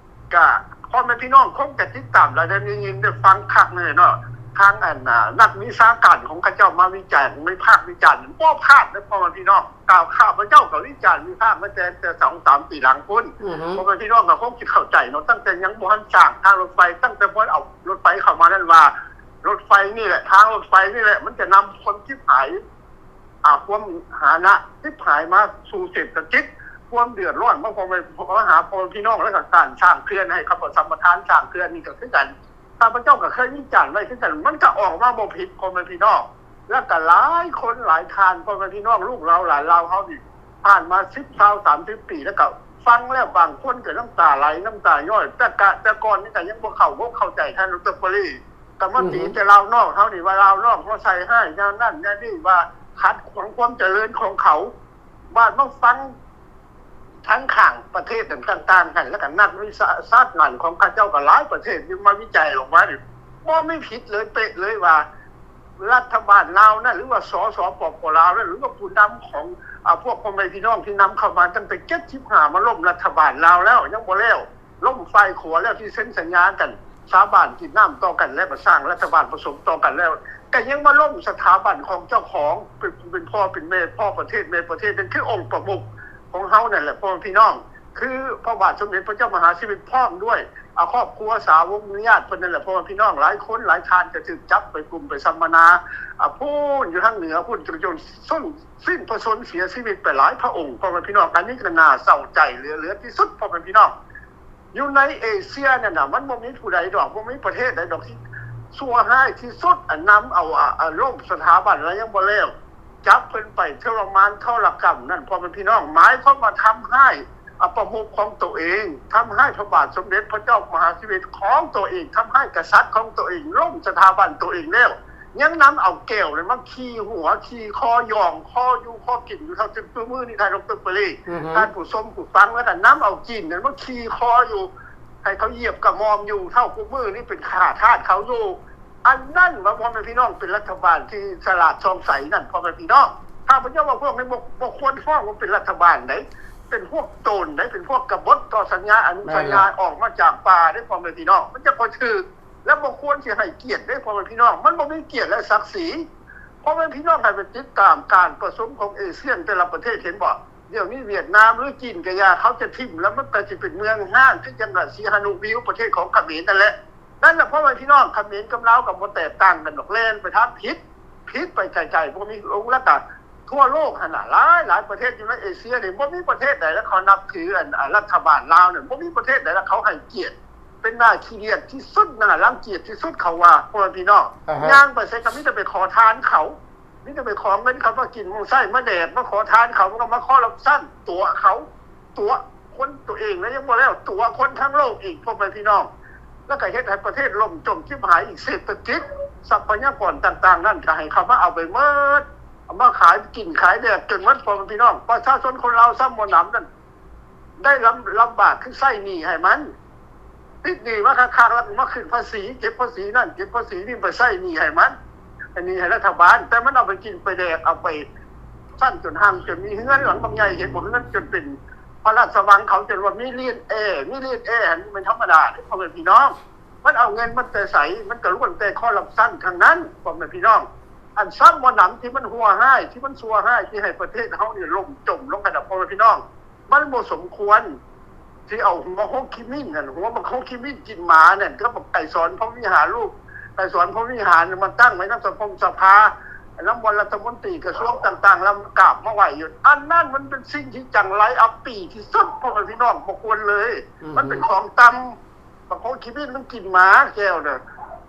ກະພໍ່ແມ່ພີ່ນ້ອງຄົງຈະຕິດຕາມ ແລະ ໄດ້ຍິນໄດ້ຟັງຄັກແນ່ເນາະ, ທາງອັນ ອາ ນັກວິຊາການຂອງເຂົາເຈົ້າມາວິຈາຍ ວິພາກວິຈານ ບໍ່ພາດເດີພໍ່ແມ່ພີ່ນ້ອງ. ກາ ຂ້າພະເຈົ້າກໍວິຈານວິພາກມາແຕ່ ແຕ່ສອງສາມປີຫຼັງພຸ້ນ, ອືຮຶ ພໍ່ແມ່ພີ່ນ້ອງກໍຄົງຊິເຂົ້າໃຈເນາະ, ຕັ້ງແຕ່ຍັງບໍ່ທັນສ້າງທາງລົດໄຟ, ຕັ້ງແຕ່ບໍ່ເອົາລົດໄຟເຂົ້າມານັ້ນວ່າ ລົດໄຟນີ້ແຫຼະ, ທາງລົດໄຟນີ້ແຫຼະ ມັນຈະນຳຄວາມຈິບຫາຍ, ອາ ຄວາມຫານະຈິບຫາຍມາສູ່ເສດຖະກິດ, ຄວາມເດືອດຮ້ອນມາພໍ່ແມ່ ມາຫາພໍ່ແມ່ພີ່ນ້ອງ, ແລ້ວກໍການສ້າງເຂື່ອນໃຫ້ເຂົາ ສຳປະທານສ້າງເຂື່ອນນີ້ກໍຄືກັນ. ຂ້າພະເຈົ້າກໍເຄີຍວິຈານໄວ້ຄືກັນ, ມັນກໍອອກມາບໍ່ຜິດ ພໍ່ແມ່ພີ່ນ້ອງ. ແລ້ວກໍຫຼາຍຄົນຫຼາຍທ່ານ ພໍ່ແມ່ພີ່ນ້ອງ ລູກເຮົາຫຼານເຮົານີ້ ຜ່ານມາສິບ ຊາວ ສາມສິບປີ ແລ້ວກໍຟັງແລ້ວ ບາງຄົນກໍນ້ຳຕາໄຫຼ ນ້ຳຕາຍ້ອຍ. ແຕ່ກະ ແຕ່ກ່ອນນີ້ກໍຍັງບໍ່ເຂົ້າອົກເຂົ້າໃຈທ່ານ ດອກເຕີ ໂປລີ, ກໍມາຕີ ອືຮຶ ແຕ່ລາວນອກເຮົານີ້ ວ່າລາວນອກມາໃສ່ຮ້າຍແນວນັ້ນແນວນີ້, ວ່າ ຂັດຂວາງຄວາມຈະເລີນຂອງເຂົາ. ບາດມາຟັງທາງຂ້າງປະເທດຕ່າງໆຫັ້ນ ແລ້ວກໍນັກວິຊາສາດງານຂອງເຂົາເຈົ້າກໍຫຼາຍປະເທດທີ່ມາວິໄຈອອກມານີ້ ບໍ່ມີຜິດເລີຍ ເປະເລີຍວ່າ ລັດຖະບານລາວນັ້ນ ຫຼືວ່າ ສສປປ ລາວນັ້ນ ຫຼືວ່າຜູ້ນຳຂອງ ອາ ພວກພໍ່ແມ່ພີ່ນ້ອງທີ່ນຳເຂົ້າມາຕັ້ງແຕ່ເຈັດສິບຫ້າ ມາລົ້ມລັດຖະບານລາວແລ້ວ ຍັງບໍ່ແລ້ວ. ລົ້ມຝ່າຍຂວາແລ້ວທີ່ເຊັນສັນຍາກັນ ສາບານກິນນ້ຳຕໍ່ກັນ ແລ້ວກໍສ້າງລັດຖະບານປະສົມຕໍ່ກັນແລ້ວ ກໍຍັງມາລົ້ມສະຖາບັນຂອງເຈົ້າຂອງ ເປັນ ເປັນພໍ່ເປັນແມ່ ພໍ່ປະເທດແມ່ປະເທດ ນັ້ນຄືອົງປະມຸກຂອງເຮົານັ້ນແຫຼະ ພໍ່ແມ່ພີ່ນ້ອງ ຄືພະບາດສົມເດັດພະເຈົ້າມະຫາຊີວິດ ພ້ອມດ້ວຍ ອາ ຄອບຄົວສາວົງຍາດເພິ່ນນັ້ນແຫຼະ ພໍ່ແມ່ພີ່ນ້ອງ ຫຼາຍຄົນຫຼາຍທ່ານກໍຖືກຈັບໄປກຸມໄປສຳມະນາ ອາ ພຸ້ນຢູ່ທາງເໜືອພຸ້ນ ຈົນ ຈົນສິ້ນ ສິ້ນພະຊົນເສຍຊີວິດໄປຫຼາຍພະອົງ ພໍ່ແມ່ພີ່ນ້ອງ ອັນນີ້ກໍໜ້າເສົ້າໃຈເຫຼືອໆທີ່ສຸດ ພໍ່ແມ່ພີ່ນ້ອງ. ຢູ່ໃນເອເຊຍນັ້ນນະ ມັນບໍ່ມີຜູ້ໃດດອກ ບໍ່ມີປະເທດໃດດອກທີ່ຊົ່ວຮ້າຍທີ່ສຸດ ອັນນຳເອົາ ອາ ອາ ລົ້ມສະຖາບັນແລ້ວຍັງບໍ່ແລ້ວ ຈັບເພິ່ນໄປທໍລະມານທໍລະກຳນັ້ນ ພໍ່ແມ່ພີ່ນ້ອງ ໝາຍຄວາມວ່າທຳຮ້າຍ ອາ ປະມຸກຂອງໂຕເອງ ທຳຮ້າຍພະບາດສົມເດັດພະເຈົ້າມະຫາຊີວິດຂອງໂຕເອງ ທຳຮ້າຍກະສັດຂອງໂຕເອງ ລົ້ມສະຖາບັນໂຕເອງແລ້ວ ຍັງນຳເອົາແກ້ວນັ້ນມາຂີ່ຫົວ ຂີ່ຄໍ ຢອງຄໍ ຢູ່ຄໍກິນຢູ່ເທົ່າເຖິງທຸກມື້ນີ້ ທ່ານດອກເຕີ ປາຣີ ອືຮຶ ທ່ານຜູ້ຊົມຜູ້ຟັງ ແລ້ວກໍນຳເອົາຈີນນັ້ນມາຂີ່ຄໍຢູ່ ໃຫ້ເຂົາຢຽບກະໝ່ອມຢູ່ເທົ່າທຸກມື້ນີ້ ເປັນຂ້າທາດເຂົາຢູ່. ອັນນັ້ນວ່າ ພໍ່ແມ່ພີ່ນ້ອງ ເປັນລັດຖະບານທີ່ສະຫຼາດຊ່ອງໃສນັ້ນ ພໍ່ແມ່ພີ່ນ້ອງ ຂ້າພະເຈົ້າວ່າພວກນີ້ບໍ່ ບໍ່ຄວນຟ້ອງວ່າເປັນລັດຖະບານໃດ ເປັນພວກໂຈນໃດ ເປັນພວກກະບົດຕໍ່ສັນຍາ ອະນຸສັນຍາ ແມ່ນແລ້ວ ອອກມາຈາກປ່າເດ້ ພໍ່ແມ່ພີ່ນ້ອງ ມັນຈະຄ່ອຍຖືກ ແລະ ບໍ່ຄວນຊິໃຫ້ກຽດເດ້ ພໍ່ແມ່ພີ່ນ້ອງ ມັນບໍ່ມີກຽດ ແລະ ສັກສີ. ພໍ່ແມ່ພີ່ນ້ອງ ໃຫ້ໄປຕິດຕາມການປະຊຸມຂອງອາຊຽນແຕ່ລະປະເທດ ເຫັນບໍ່? ດຽວນີ້ຫວຽດນາມ ຫຼື ຈີນກະຢ່າ ເຂົາຈະຖິ້ມແລ້ວ ມັນກໍຊິເປັນເມືອງຮ້າງ ຄືຈັ່ງວ່າສີຫະນຸວິວ ປະເທດຂອງຂະເໝນນັ້ນແຫຼະ. ນັ້ນລະ ພໍ່ແມ່ພີ່ນ້ອງ ຂະເໝນກັບລາວກໍບໍ່ແຕກຕ່າງກັນດອກ ແລ່ນໄປທາງຜິດ ຜິດໄປໄກໆ ບໍ່ມີລົງ ແລ້ວກະທົ່ວໂລກຫັ້ນນະ ຫຼາຍໆປະເທດຢູ່ໃນເອເຊຍນີ້ ບໍ່ມີປະເທດໃດລະເຂົານັບຖື ອັນ ອາ ລັດຖະບານລາວນີ້ ບໍ່ມີປະເທດໃດລະເຂົາໃຫ້ກຽດ ເປັນໜ້າຂີ້ດຽດທີ່ສຸດ ໜ້າລັງກຽດທີ່ສຸດ ເຂົາວ່າ ພໍ່ແມ່ພີ່ນ້ອງ ອ່າຮະ ຍ່າງໄປໃສກໍມີແຕ່ໄປຂໍທານເຂົາ ມີແຕ່ໄປຂໍເງິນເຂົາມາກິນມາໃຊ້ມາແດກ ມາຂໍທານເຂົາ ແລ້ວກໍມາຄໍຣັບຊັນ ຕົວະເຂົາ ຕົວະຄົນຕົວເອງແລ້ວຍັງບໍ່ແລ້ວ ຕົວະຄົນທັງໂລກອີກ ພໍ່ແມ່ພີ່ນ້ອງ ແລ້ວກໍເຮັດໃຫ້ປະເທດລົ້ມຈົມຈິບຫາຍອີກ ເສດຖະກິດ ຊັບພະຍາກອນຕ່າງໆນັ້ນ ກໍໃຫ້ເຂົາມາເອົາໄປໝົດ ເອົາມາຂາຍກິນຂາຍແດກຈົນໝົດ ພໍ່ແມ່ພີ່ນ້ອງ ປະຊາຊົນຄົນລາວຊຳບໍ່ໜຳນັ້ນ ໄດ້ລຳ ລຳບາກຄືໃຊ້ໜີ້ໃຫ້ມັນ ຕິດໜີ້ມາຄັກໆ ແລ້ວມາຂຶ້ນພາສີ ເກັບພາສີນັ້ນ ເກັບພາສີນີ້ ໄປໃຊ້ໜີ້ໃຫ້ມັນ ໃຫ້ໜີ້ໃຫ້ລັດຖະບານ ແຕ່ມັນເອົາໄປກິນໄປແດກ ເອົາໄປຊັ້ນຈົນຮັ່ງ ຈົນມີເຮືອນຫຼັງບັກໃຫຍ່ ເຫັນບໍ່? ເຮືອນຈົນເປັນພະລາຊະວັງເຂົາ ຈົນວ່າມີລຽນແອ ມີລຽນແອຫັ້ນ ບໍ່ແມ່ນທຳມະດາເດ້ ພໍ່ແມ່ພີ່ນ້ອງ ມັນເອົາເງິນມາແຕ່ໃສ? ມັນກໍລ້ວນແຕ່ຄໍຣັບຊັນທັງນັ້ນ ພໍ່ແມ່ພີ່ນ້ອງ ອັນຊຳບໍ່ໜຳທີ່ມັນຊົ່ວຮ້າຍ ທີ່ມັນຊົ່ວຮ້າຍ ທີ່ໃຫ້ປະເທດເຮົານີ້ລົ້ມຈົມລົງຂະໜາດ ພໍ່ແມ່ພີ່ນ້ອງ ມັນບໍ່ສົມຄວນທີ່ເອົາຫົວໂຮຈິມິນຫັ້ນ ຫົວບັກໂຮຈິມິນກິນໝານັ້ນ ກັບບັກໄກສອນ ເພາະວິຫານ ລູກໄກສອນ ເພາະວິຫານ ມາຕັ້ງໄວ້ນຳສະພົງສະພາ ນຳບ່ອນລັດຖະມົນຕີກະຊວງຕ່າງໆ ລຳກາບມາໄວ້ຢູ່ ອັນນັ້ນມັນເປັນສິ່ງທີ່ຈັງໄລອັບປີທີ່ສຸດ ພໍ່ແມ່ພີ່ນ້ອງ ບໍ່ຄວນເລີຍ ອືຮຶ ມັນເປັນຂອງຕ່ຳ ບັກໂຮຈິມິນມັນກິນໝາແກ້ວນະ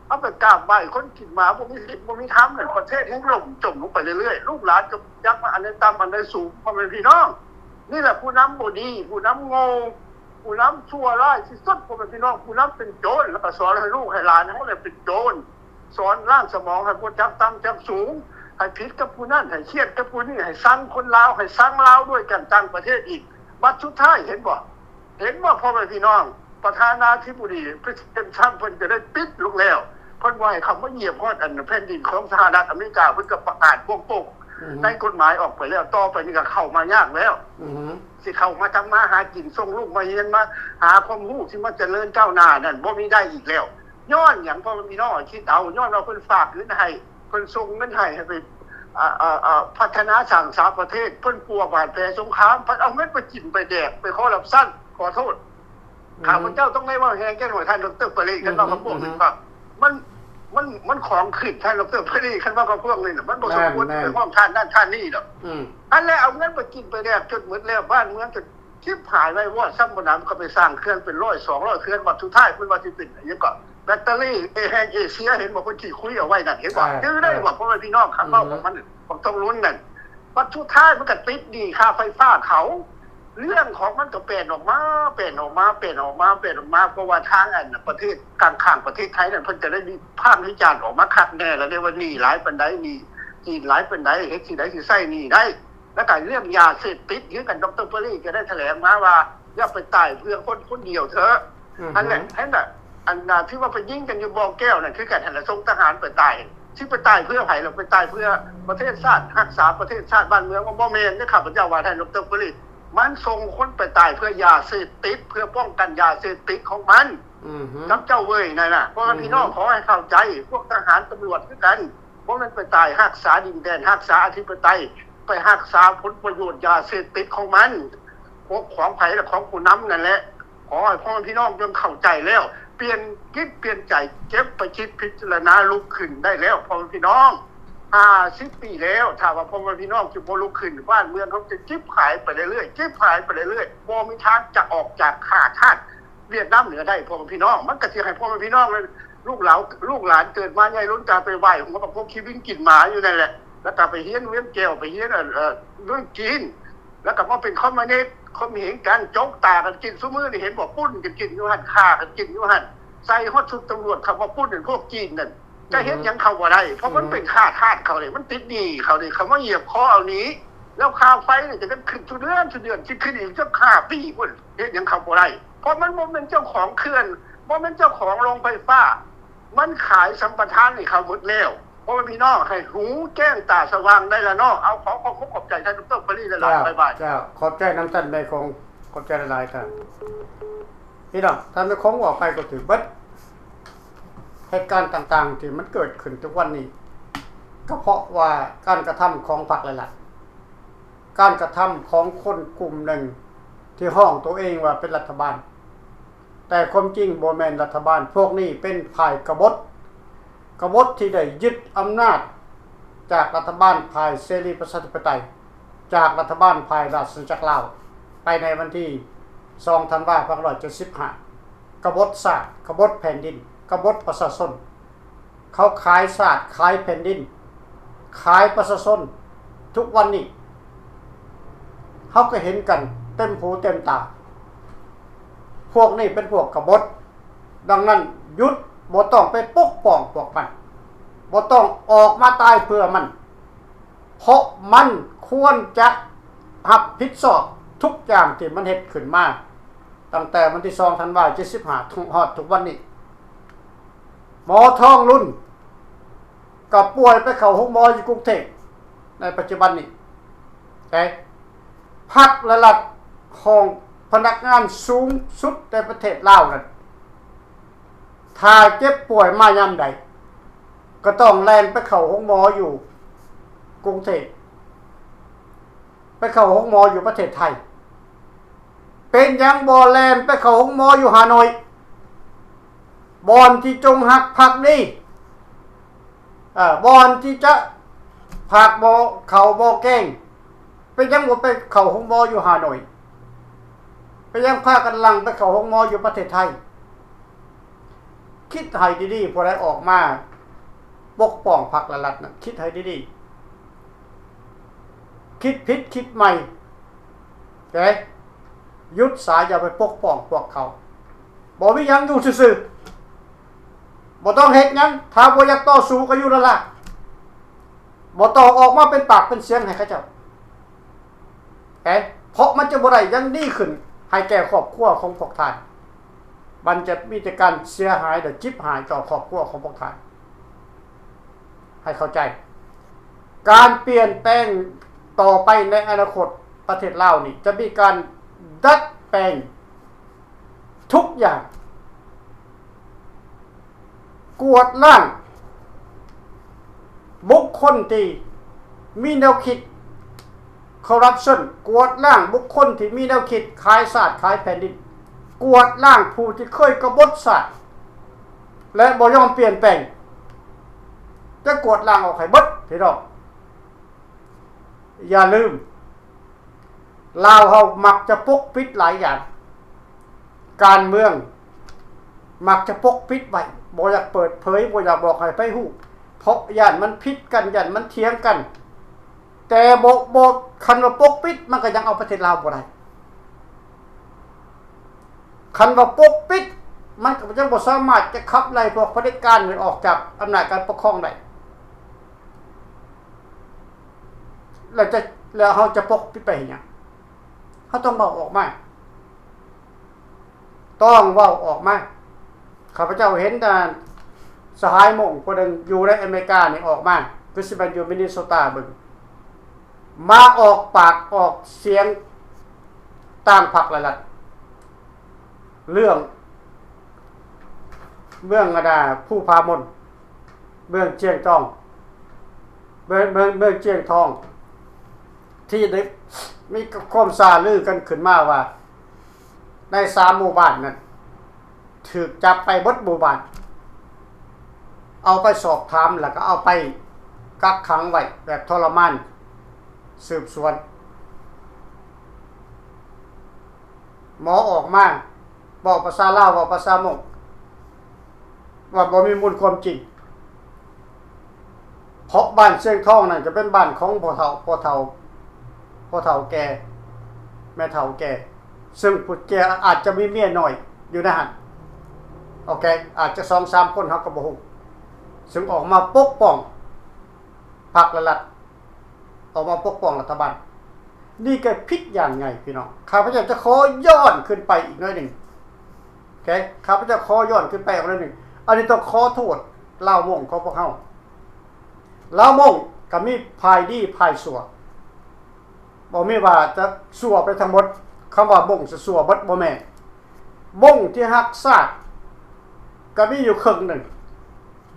ເອົາໄປກາບໄຫວ້ຄົນກິນໝາ ບໍ່ມີສິດບໍ່ມີທຳນັ້ນ ປະເທດແຮ່ງລົ້ມຈົມລົງໄປເລື້ອຍໆ ລູກຫຼານກໍຈັກວ່າອັນໃດຕ່ຳອັນໃດສູງ ພໍ່ແມ່ພີ່ນ້ອງ ນີ້ແຫຼະຜູ້ນຳບໍ່ດີ ຜູ້ນຳໂງ່ ຜູ້ນຳຊົ່ວຮ້າຍທີ່ສຸດ ພໍ່ແມ່ພີ່ນ້ອງ ຜູ້ນຳເປັນໂຈນ ແລ້ວກໍສອນໃຫ້ລູກໃຫ້ຫຼານເຮົາແຫຼະເປັນໂຈນ ສອນລ້າງສະໝອງໃຫ້ບໍ່ຈັກຕ່ຳຈັກສູງ ໃຫ້ຜິດກັບຜູ້ນັ້ນ ໃຫ້ຄຽດກັບຜູ້ນີ້ ໃຫ້ຊັງຄົນລາວ ໃຫ້ຊັງລາວດ້ວຍກັນ ຕ່າງປະເທດອີກ ບັດສຸດທ້າຍເຫັນບໍ່? ເຫັນບໍ່ ພໍ່ແມ່ພີ່ນ້ອງ ປະທານາທິບໍດີ ປະເທດທຣຳ ເພິ່ນຈະໄດ້ປິດລົງແລ້ວ ເພິ່ນບໍ່ໃຫ້ເຂົ້າມາຢຽບຮອດອັນແຜ່ນດິນຂອງສະຫະລັດອາເມລິກາ ເພິ່ນກໍປະກາດໂປ່ງ ອືຮຶ ໃນກົດໝາຍອອກໄປແລ້ວ ຕໍ່ໄປນີ້ກໍເຂົ້າມາຍາກແລ້ວ ອືຮຶ ຊິເຂົ້າມາທຳມາຫາກິນ ສົ່ງລູກມາຮຽນ ມາຫາຄວາມຮູ້ ຊິມາຈະເລີນກ້າວໜ້ານັ້ນ ບໍ່ມີໄດ້ອີກແລ້ວ ຍ້ອນຫຍັງ ພໍ່ແມ່ພີ່ນ້ອງຄິດເອົາ ຍ້ອນວ່າເພິ່ນຝາກເງິນໃຫ້ ເພິ່ນສົ່ງເງິນໃຫ້ ໃຫ້ໄປ ອາ ອາ ອາ ພັດທະນາສ້າງສາປະເທດ ເພິ່ນປົວບາດແຜສົງຄາມ ພັດເອົາເງິນໄປກິນໄປແດກ ໄປຄໍຣັບຊັນ ຂໍໂທດ ອືມ ຂ້າພະເຈົ້າຕ້ອງໄດ້ເວົ້າແຮງຈັກໜ້ອຍ ທ່ານດອກເຕີ ປາຣີ ຄັນເວົ້າກັບພວກນີ້ ອືມ ກໍມັນ ມັນ ມັນຂອງຂຶ້ນ ທ່ານດອກເຕີ ປາຣີ ຄັນເວົ້າກັບພວກນີ້ນະ ມັນບໍ່ສົມຄວນ ແມ່ນ ໄປຮ້ອງທ່ານນັ້ນທ່ານນີ້ດອກ ອືມ ອັນແລ້ວເອົາເງິນໄປກິນໄປແດກຈົນໝົດແລ້ວ ບ້ານເມືອງກໍ ຊິບຫາຍໄວວອດ ຊຳບໍ່ໜຳກໍໄປສ້າງເຂື່ອນເປັນຮ້ອຍສອງຮ້ອຍເຂື່ອນ ບັດສຸດທ້າຍເພິ່ນວ່າຊິເປັນຫຍັງກໍ ແບັດເຕີຣີ ແຫ່ງເອເຊຍ ເຫັນບໍ່ ເພິ່ນຂີ້ຄຸຍເອົາໄວ້ນັ້ນ ເຫັນບໍ່ ອ່າ ຈື່ໄດ້ບໍ່ ອ່າ ພໍ່ແມ່ພີ່ນ້ອງ ຄັນເວົ້າ ອືຮຶ ຂອງມັນ ບັກຕົງລຸນນັ້ນ ບັດສຸດທ້າຍມັນກໍຕິດໜີ້ຄ່າໄຟຟ້າເຂົາ ເລື່ອງຂອງມັນກໍແປນອອກມາ ແປນອອກມາ ແປນອອກມາ ແປນອອກມາ ເພາະວ່າທາງອັນປະເທດຂ້າງໆ ປະເທດໄທນັ້ນ ເພິ່ນຈະໄດ້ວິພາກວິຈານອອກມາຄັກແນ່ແລ້ວເດ້ວ່າ ໜີ້ຫຼາຍປານໃດ ໜີ້ ຈີນຫຼາຍປານໃດ ເຮັດຈັ່ງໃດຊິໃຊ້ໜີ້ໄດ້ ແລ້ວກໍເລື່ອງຢາເສບຕິດຄືກັນ ດອກເຕີ ເປີຣີກໍໄດ້ຖະແຫຼງມາວ່າ ຢ່າໄປຕາຍເພື່ອຄົນຄົນດຽວເທີ ອືມ ອັນນັ້ນ ເຫັນບໍ່ ອັນທີ່ວ່າໄປຍິງກັນຢູ່ບໍ່ແກ້ວນັ້ນຄືກັນຫັ້ນລະ ສົ່ງທະຫານໄປຕາຍ ຊິໄປຕາຍເພື່ອໃຜລະ ໄປຕາຍເພື່ອປະເທດຊາດ ຮັກສາປະເທດຊາດບ້ານເມືອງ ບໍ່ແມ່ນເດ້ ຂ້າພະເຈົ້າວ່າທ່ານ ດອກເຕີ ເປີຣີ ມັນສົ່ງຄົນໄປຕາຍເພື່ອຢາເສບຕິດ ເພື່ອປ້ອງກັນຢາເສບຕິດຂອງມັນ ອືຮຶ ກັບເຈົ້າເວີຍນັ້ນນະ ພໍ່ແມ່ພີ່ນ້ອງ ອືຮຶ ຂໍໃຫ້ເຂົ້າໃຈ ພວກທະຫານຕຳຫຼວດຄືກັນ ບໍ່ແມ່ນໄປຕາຍຮັກສາດິນແດນ ຮັກສາອະທິປະໄຕ ໄປຮັກສາຜົນປະໂຫຍດຢາເສບຕິດຂອງມັນ ຂອງໃຜລະ ຂອງຜູ້ນຳນັ້ນແຫຼະ ຂໍໃຫ້ພໍ່ແມ່ພີ່ນ້ອງຈົ່ງເຂົ້າໃຈແລ້ວ ປ່ຽນຈິດປ່ຽນໃຈ ເກັບໄປຄິດພິຈາລະນາ ລຸກຂຶ້ນໄດ້ແລ້ວພໍ່ແມ່ພີ່ນ້ອງ ຫ້າສິບປີແລ້ວ ຖ້າວ່າພໍ່ແມ່ພີ່ນ້ອງຈະບໍ່ລຸກຂຶ້ນ ບ້ານເມືອງເຮົາຈະຈິບຫາຍໄປເລື້ອຍໆ ຈິບຫາຍໄປເລື້ອຍໆ ບໍ່ມີທາງຈະອອກຈາກຂ້າທາດ ຫວຽດນາມເໜືອໄດ້ ພໍ່ແມ່ພີ່ນ້ອງ ມັນກໍຊິໃຫ້ພໍ່ແມ່ພີ່ນ້ອງ ລູກຫຼານ ລູກຫຼານເກີດມາໃຫຍ່ລົ້ນກາໄປໄຫວ້ຫົວບັກໂພຂີ້ວິນກິນໝາຢູ່ນັ້ນແຫຼະ ແລ້ວກໍໄປຮຽນວຽງແກ້ວ ໄປຮຽນ ເອີ ເມືອງຈີນ ແລ້ວກໍມາເປັນຄອມມູນິດ ຂົ່ມເຫງກັນ ຈົກຕາກັນກິນ ຊຸມື້ນີ້ເຫັນບໍ່ ປຸ້ນກັນກິນຢູ່ຫັ້ນ ຂ້າກັນກິນຢູ່ຫັ້ນ ໃສ່ຮອດຊຸດຕຳຫຼວດເຂົ້າມາປຸ້ນ ພວກຈີນນັ້ນ ຈະເຮັດຫຍັງເຂົາບໍ່ໄດ້ ເພາະມັນເປັນຂ້າທາດເຂົາເດ້ ມັນຕິດໜີ້ເຂົາເດ້ ເຂົາມາຢຽບຄໍເອົາໜີ້ ແລ້ວຄ່າໄຟນີ້ກໍຍັງຂຶ້ນທຸກເດືອນ ທຸກເດືອນ ຊິຂຶ້ນອີກຈັກຫ້າປີພຸ້ນ ເຮັດຫຍັງເຂົາບໍ່ໄດ້ ເພາະມັນບໍ່ແມ່ນເຈົ້າຂອງເຂື່ອນ ບໍ່ແມ່ນເຈົ້າຂອງໂຮງໄຟຟ້າ ມັນຂາຍສຳປະທານໃຫ້ເຂົາໝົດແລ້ວ ພໍ່ແມ່ພີ່ນ້ອງ ໃຫ້ຫູແຈ້ງຕາສະຫວ່າງໄດ້ລະເນາະ ເອົາ ຂໍຂອບອົກຂອບໃຈທ່ານ ດອກເຕີ ປາຣີ ຫຼາຍໆ ບາຍບາຍ ເຈົ້າ ຂອບໃຈນຳທ່ານແມ່ຄົງ ຂອບໃຈຫຼາຍໆ ທ່ານ ພີ່ນ້ອງ ທ່ານແມ່ຄົງເວົ້າໄປກໍຖືກເບິດ ເຫດການຕ່າງໆທີ່ມັນເກີດຂຶ້ນທຸກວັນນີ້ ກໍເພາະວ່າການກະທຳຂອງພັກ ແລະ ລັດ ການກະທຳຂອງຄົນກຸ່ມໜຶ່ງທີ່ຮ້ອງໂຕເອງວ່າເປັນລັດຖະບານ ແຕ່ຄວາມຈິງບໍ່ແມ່ນລັດຖະບານ ພວກນີ້ເປັນຝ່າຍກະບົດ ກະບົດທີ່ໄດ້ຍຶດອຳນາດຈາກລັດຖະບານຝ່າຍເສລີປະຊາທິປະໄຕ ຈາກລັດຖະບານຝ່າຍລາຊະອານາຈັກລາວ ໄປໃນວັນທີສອງ ທັນວາ ພັນເກົ້າຮ້ອຍເຈັດສິບຫ້າ ກະບົດຊາດ ກະບົດແຜ່ນດິນ ກະບົດປະຊາຊົນ ເຂົາຂາຍຊາດ ຂາຍແຜ່ນດິນ ຂາຍປະຊາຊົນ ທຸກວັນນີ້ ເຮົາກໍເຫັນກັນເຕັມຫູເຕັມຕາ ພວກນີ້ເປັນພວກກະບົດ ດັ່ງນັ້ນ ຢຸດ ບໍ່ຕ້ອງໄປປົກປ້ອງພວກມັນ ບໍ່ຕ້ອງອອກມາຕາຍເພື່ອມັນ ເພາະມັນຄວນຈະຮັບຜິດຊອບທຸກຢ່າງທີ່ມັນເຮັດຂຶ້ນມາ ຕັ້ງແຕ່ວັນທີສອງ ທັນວາ ເຈັດສິບຫ້າ ຮອດທຸກວັນນີ້ ໝໍທອງລຸນ ກໍປ່ວຍໄປເຂົ້າໂຮງໝໍຢູ່ກຸງເທບໃນປັດຈຸບັນນີ້ ແຕ່ພັກ ແລະ ລັດ ຂອງພະນັກງານສູງສຸດໃນປະເທດລາວນັ້ນ ຖ້າເຈັບປ່ວຍມາຍາມໃດ ກໍຕ້ອງແລ່ນໄປເຂົ້າໂຮງໝໍຢູ່ກຸງເທບ ໄປເຂົ້າໂຮງໝໍຢູ່ປະເທດໄທ ເປັນຫຍັງບໍ່ແລ່ນໄປເຂົ້າໂຮງໝໍຢູ່ຮ່າໂນ້ຍ? ບ່ອນທີ່ຈົງຮັກພັກດີ ເອີ ບ່ອນທີ່ຈະພາກບໍ່ເຂົ້າບໍ່ແກງ ເປັນຫຍັງບໍ່ໄປເຂົ້າໂຮງໝໍຢູ່ຮ່າໂນ້ຍ? ເປັນຫຍັງພາກັນຫຼັ່ງໄປເຂົ້າໂຮງໝໍຢູ່ປະເທດໄທ? ຄິດໃຫ້ດີໆ ຜູ້ໃດອອກມາປົກປ້ອງພັກ ແລະ ລັດນັ້ນ ຄິດໃຫ້ດີໆ ຄິດຜິດຄິດໃໝ່ ເດ້ ຢຸດສາ ຢ່າໄປປົກປ້ອງພວກເຂົາ ບໍ່ມີຫຍັງ ຢູ່ຊື່ໆ ບໍ່ຕ້ອງເຮັດຫຍັງ ຖ້າບໍ່ຢາກຕໍ່ສູ້ກໍຢູ່ລະລາ ບໍ່ຕ້ອງອອກມາເປັນປາກເປັນສຽງໃຫ້ເຂົາເຈົ້າ ເພາະມັນຈະບໍ່ໄດ້ຫຍັງດີຂຶ້ນໃຫ້ແກ່ຄອບຄົວຂອງພວກທ່ານ ມັນຈະມີແຕ່ການເສຍຫາຍ ແລະ ຈິບຫາຍຕໍ່ຄອບຄົວຂອງພວກທ່ານ ໃຫ້ເຂົ້າໃຈ ການປ່ຽນແປງຕໍ່ໄປໃນອະນາຄົດປະເທດລາວນີ້ ຈະມີການດັດແປງ ທຸກຢ່າງ ກວດລ້າງບຸກຄົນທີ່ມີແນວຄິດຄໍຣັບຊັນ ກວດລ້າງບຸກຄົນທີ່ມີແນວຄິດຂາຍຊາດຂາຍແຜ່ນດິນ ກວດລ້າງຜູ້ທີ່ເຄີຍກະບົດຊາດ ແລະ ບໍ່ຍອມປ່ຽນແປງ ຈະກວດລ້າງອອກໃຫ້ເບິດ ພີ່ນ້ອງ. ຢ່າລືມ ລາວເຮົາມັກຈະປົກປິດຫຼາຍຢ່າງ ການເມືອງມັກຈະປົກປິດໄວ້ ບໍ່ຢາກເປີດເຜີຍ ບໍ່ຢາກບອກໃຫ້ໃຜຮູ້ ເພາະຢ້ານມັນຜິດກັນ ຢ້ານມັນຖຽງກັນ ແຕ່ບໍ່ ບໍ່ ຄັນວ່າປົກປິດ ມັນກໍຍັງເອົາປະເທດລາວບໍ່ໄດ້ ຄັນວ່າປົກປິດ ມັນກໍຍັງບໍ່ສາມາດຈະຂັບໄລ່ພວກຜະເດັດການໃຫ້ອອກຈາກອຳນາດການປົກຄອງໄດ້. ແລ້ວຈະ ແລ້ວເຮົາຈະປົກປິດໄປເຮັດຫຍັງ? ເຮົາຕ້ອງເວົ້າອອກມາ, ຕ້ອງເວົ້າອອກມາ. ຂ້າພະເຈົ້າເຫັນ ອ່າ ສະຫາຍມົ້ງຜູ້ໜຶ່ງຢູ່ໃນອາເມລິການີ້ອອກມາ, ຄືຊິແມ່ນຢູ່ມິນນິໂຊຕາເບິ່ງ, ມາອອກປາກອອກສຽງຕ່າງພັກຫຼາຍລັດ ເລື່ອງເມືອງ ອັນນ່າ ພູຜາມົນ, ເມືອງຈຽງຈອງ, ເມືອງ ເມືອງ ເມືອງຈຽງທອງ ທີ່ໄດ້ມີຄວາມຊ່າລືກັນຂຶ້ນມາວ່າ ໃນສາມໝູ່ບ້ານນັ້ນ ຖືກຈັບໄປເບິດໝູ່ບ້ານ, ເອົາໄປສອບຖາມ ແລ້ວກໍເອົາໄປກັກຂັງໄວ້ແບບທໍລະມານ ສືບສວນ. ໝໍອອກມາເວົ້າພາສາລາວ ເວົ້າພາສາມົ້ງ ວ່າບໍ່ມີມູນຄວາມຈິງ, ເພາະບ້ານຊຽງທອງນັ້ນກໍເປັນບ້ານຂອງພໍ່ເຖົ້າ ພໍ່ເຖົ້າ ພໍ່ເຖົ້າແກ່ ແມ່ເຖົ້າແກ່, ເຊິ່ງຜູ້ແກ່ອາດຈະມີເມຍນ້ອຍຢູ່ໃນຫັ້ນ, ໂອເຄ ອາດຈະສອງສາມຄົນ ເຮົາກໍບໍ່ຮູ້, ເຊິ່ງອອກມາປົກປ້ອງພັກ ແລະ ລັດ ອອກມາປົກປ້ອງລັດຖະບານ. ນີ້ກໍຜິດຢ່າງໃຫຍ່ພີ່ນ້ອງ. ຂ້າພະເຈົ້າຈະຂໍຍ້ອນຂຶ້ນໄປອີກໜ້ອຍໜຶ່ງ, ໂອເຄ ຂ້າພະເຈົ້າຂໍຍ້ອນຂຶ້ນໄປອີກໜ້ອຍໜຶ່ງ. ອັນນີ້ຕ້ອງຂໍໂທດລາວມົ້ງຂອງພວກເຮົາ. ລາວມົ້ງກໍມີຝ່າຍດີຝ່າຍຊົ່ວ, ບໍ່ແມ່ນວ່າຈະຊົ່ວໄປທັງໝົດ. ຄຳວ່າມົ້ງຈະຊົ່ວເບິດ ບໍ່ແມ່ນ. ມົ້ງທີ່ຮັກຊາດກໍມີຢູ່ເຄິ່ງໜຶ່ງ,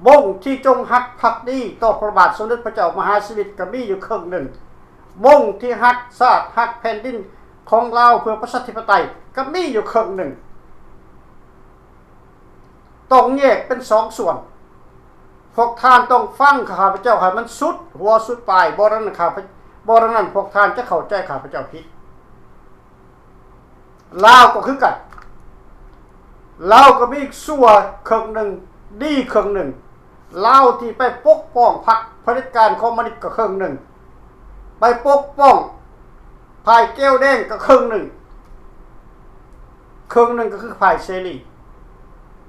ມົ້ງທີ່ຈົງຮັກພັກດີຕໍ່ພະບາດສົມເດັດພະເຈົ້າມະຫາຊີວິດກໍມີຢູ່ເຄິ່ງໜຶ່ງ, ມົ້ງທີ່ຮັກຊາດຮັກແຜ່ນດິນຂອງລາວເພື່ອປະຊາທິປະໄຕກໍມີຢູ່ເຄິ່ງໜຶ່ງ. ຕ້ອງແຍກເປັນສອງສ່ວນ. ພວກທ່ານຕ້ອງຟັງຂ້າພະເຈົ້າໃຫ້ມັນສຸດຫົວສຸດປາຍ, ບໍ່ນັ້ນຂ້າພະ ບໍ່ດັ່ງນັ້ນພວກທ່ານຈະເຂົ້າໃຈຂ້າພະເຈົ້າຜິດ. ລາວກໍຄືກັນ, ລາວກໍມີຊົ່ວເຄິ່ງໜຶ່ງ ດີເຄິ່ງໜຶ່ງ, ລາວທີ່ໄປປົກປ້ອງພັກຜະເດັດການຄອມມູນິດກໍເຄິ່ງໜຶ່ງ, ໄປປົກປ້ອງຝ່າຍແກ້ວແດງກໍເຄິ່ງໜຶ່ງ, ເຄິ່ງໜຶ່ງກໍຄືຝ່າຍເສລີ.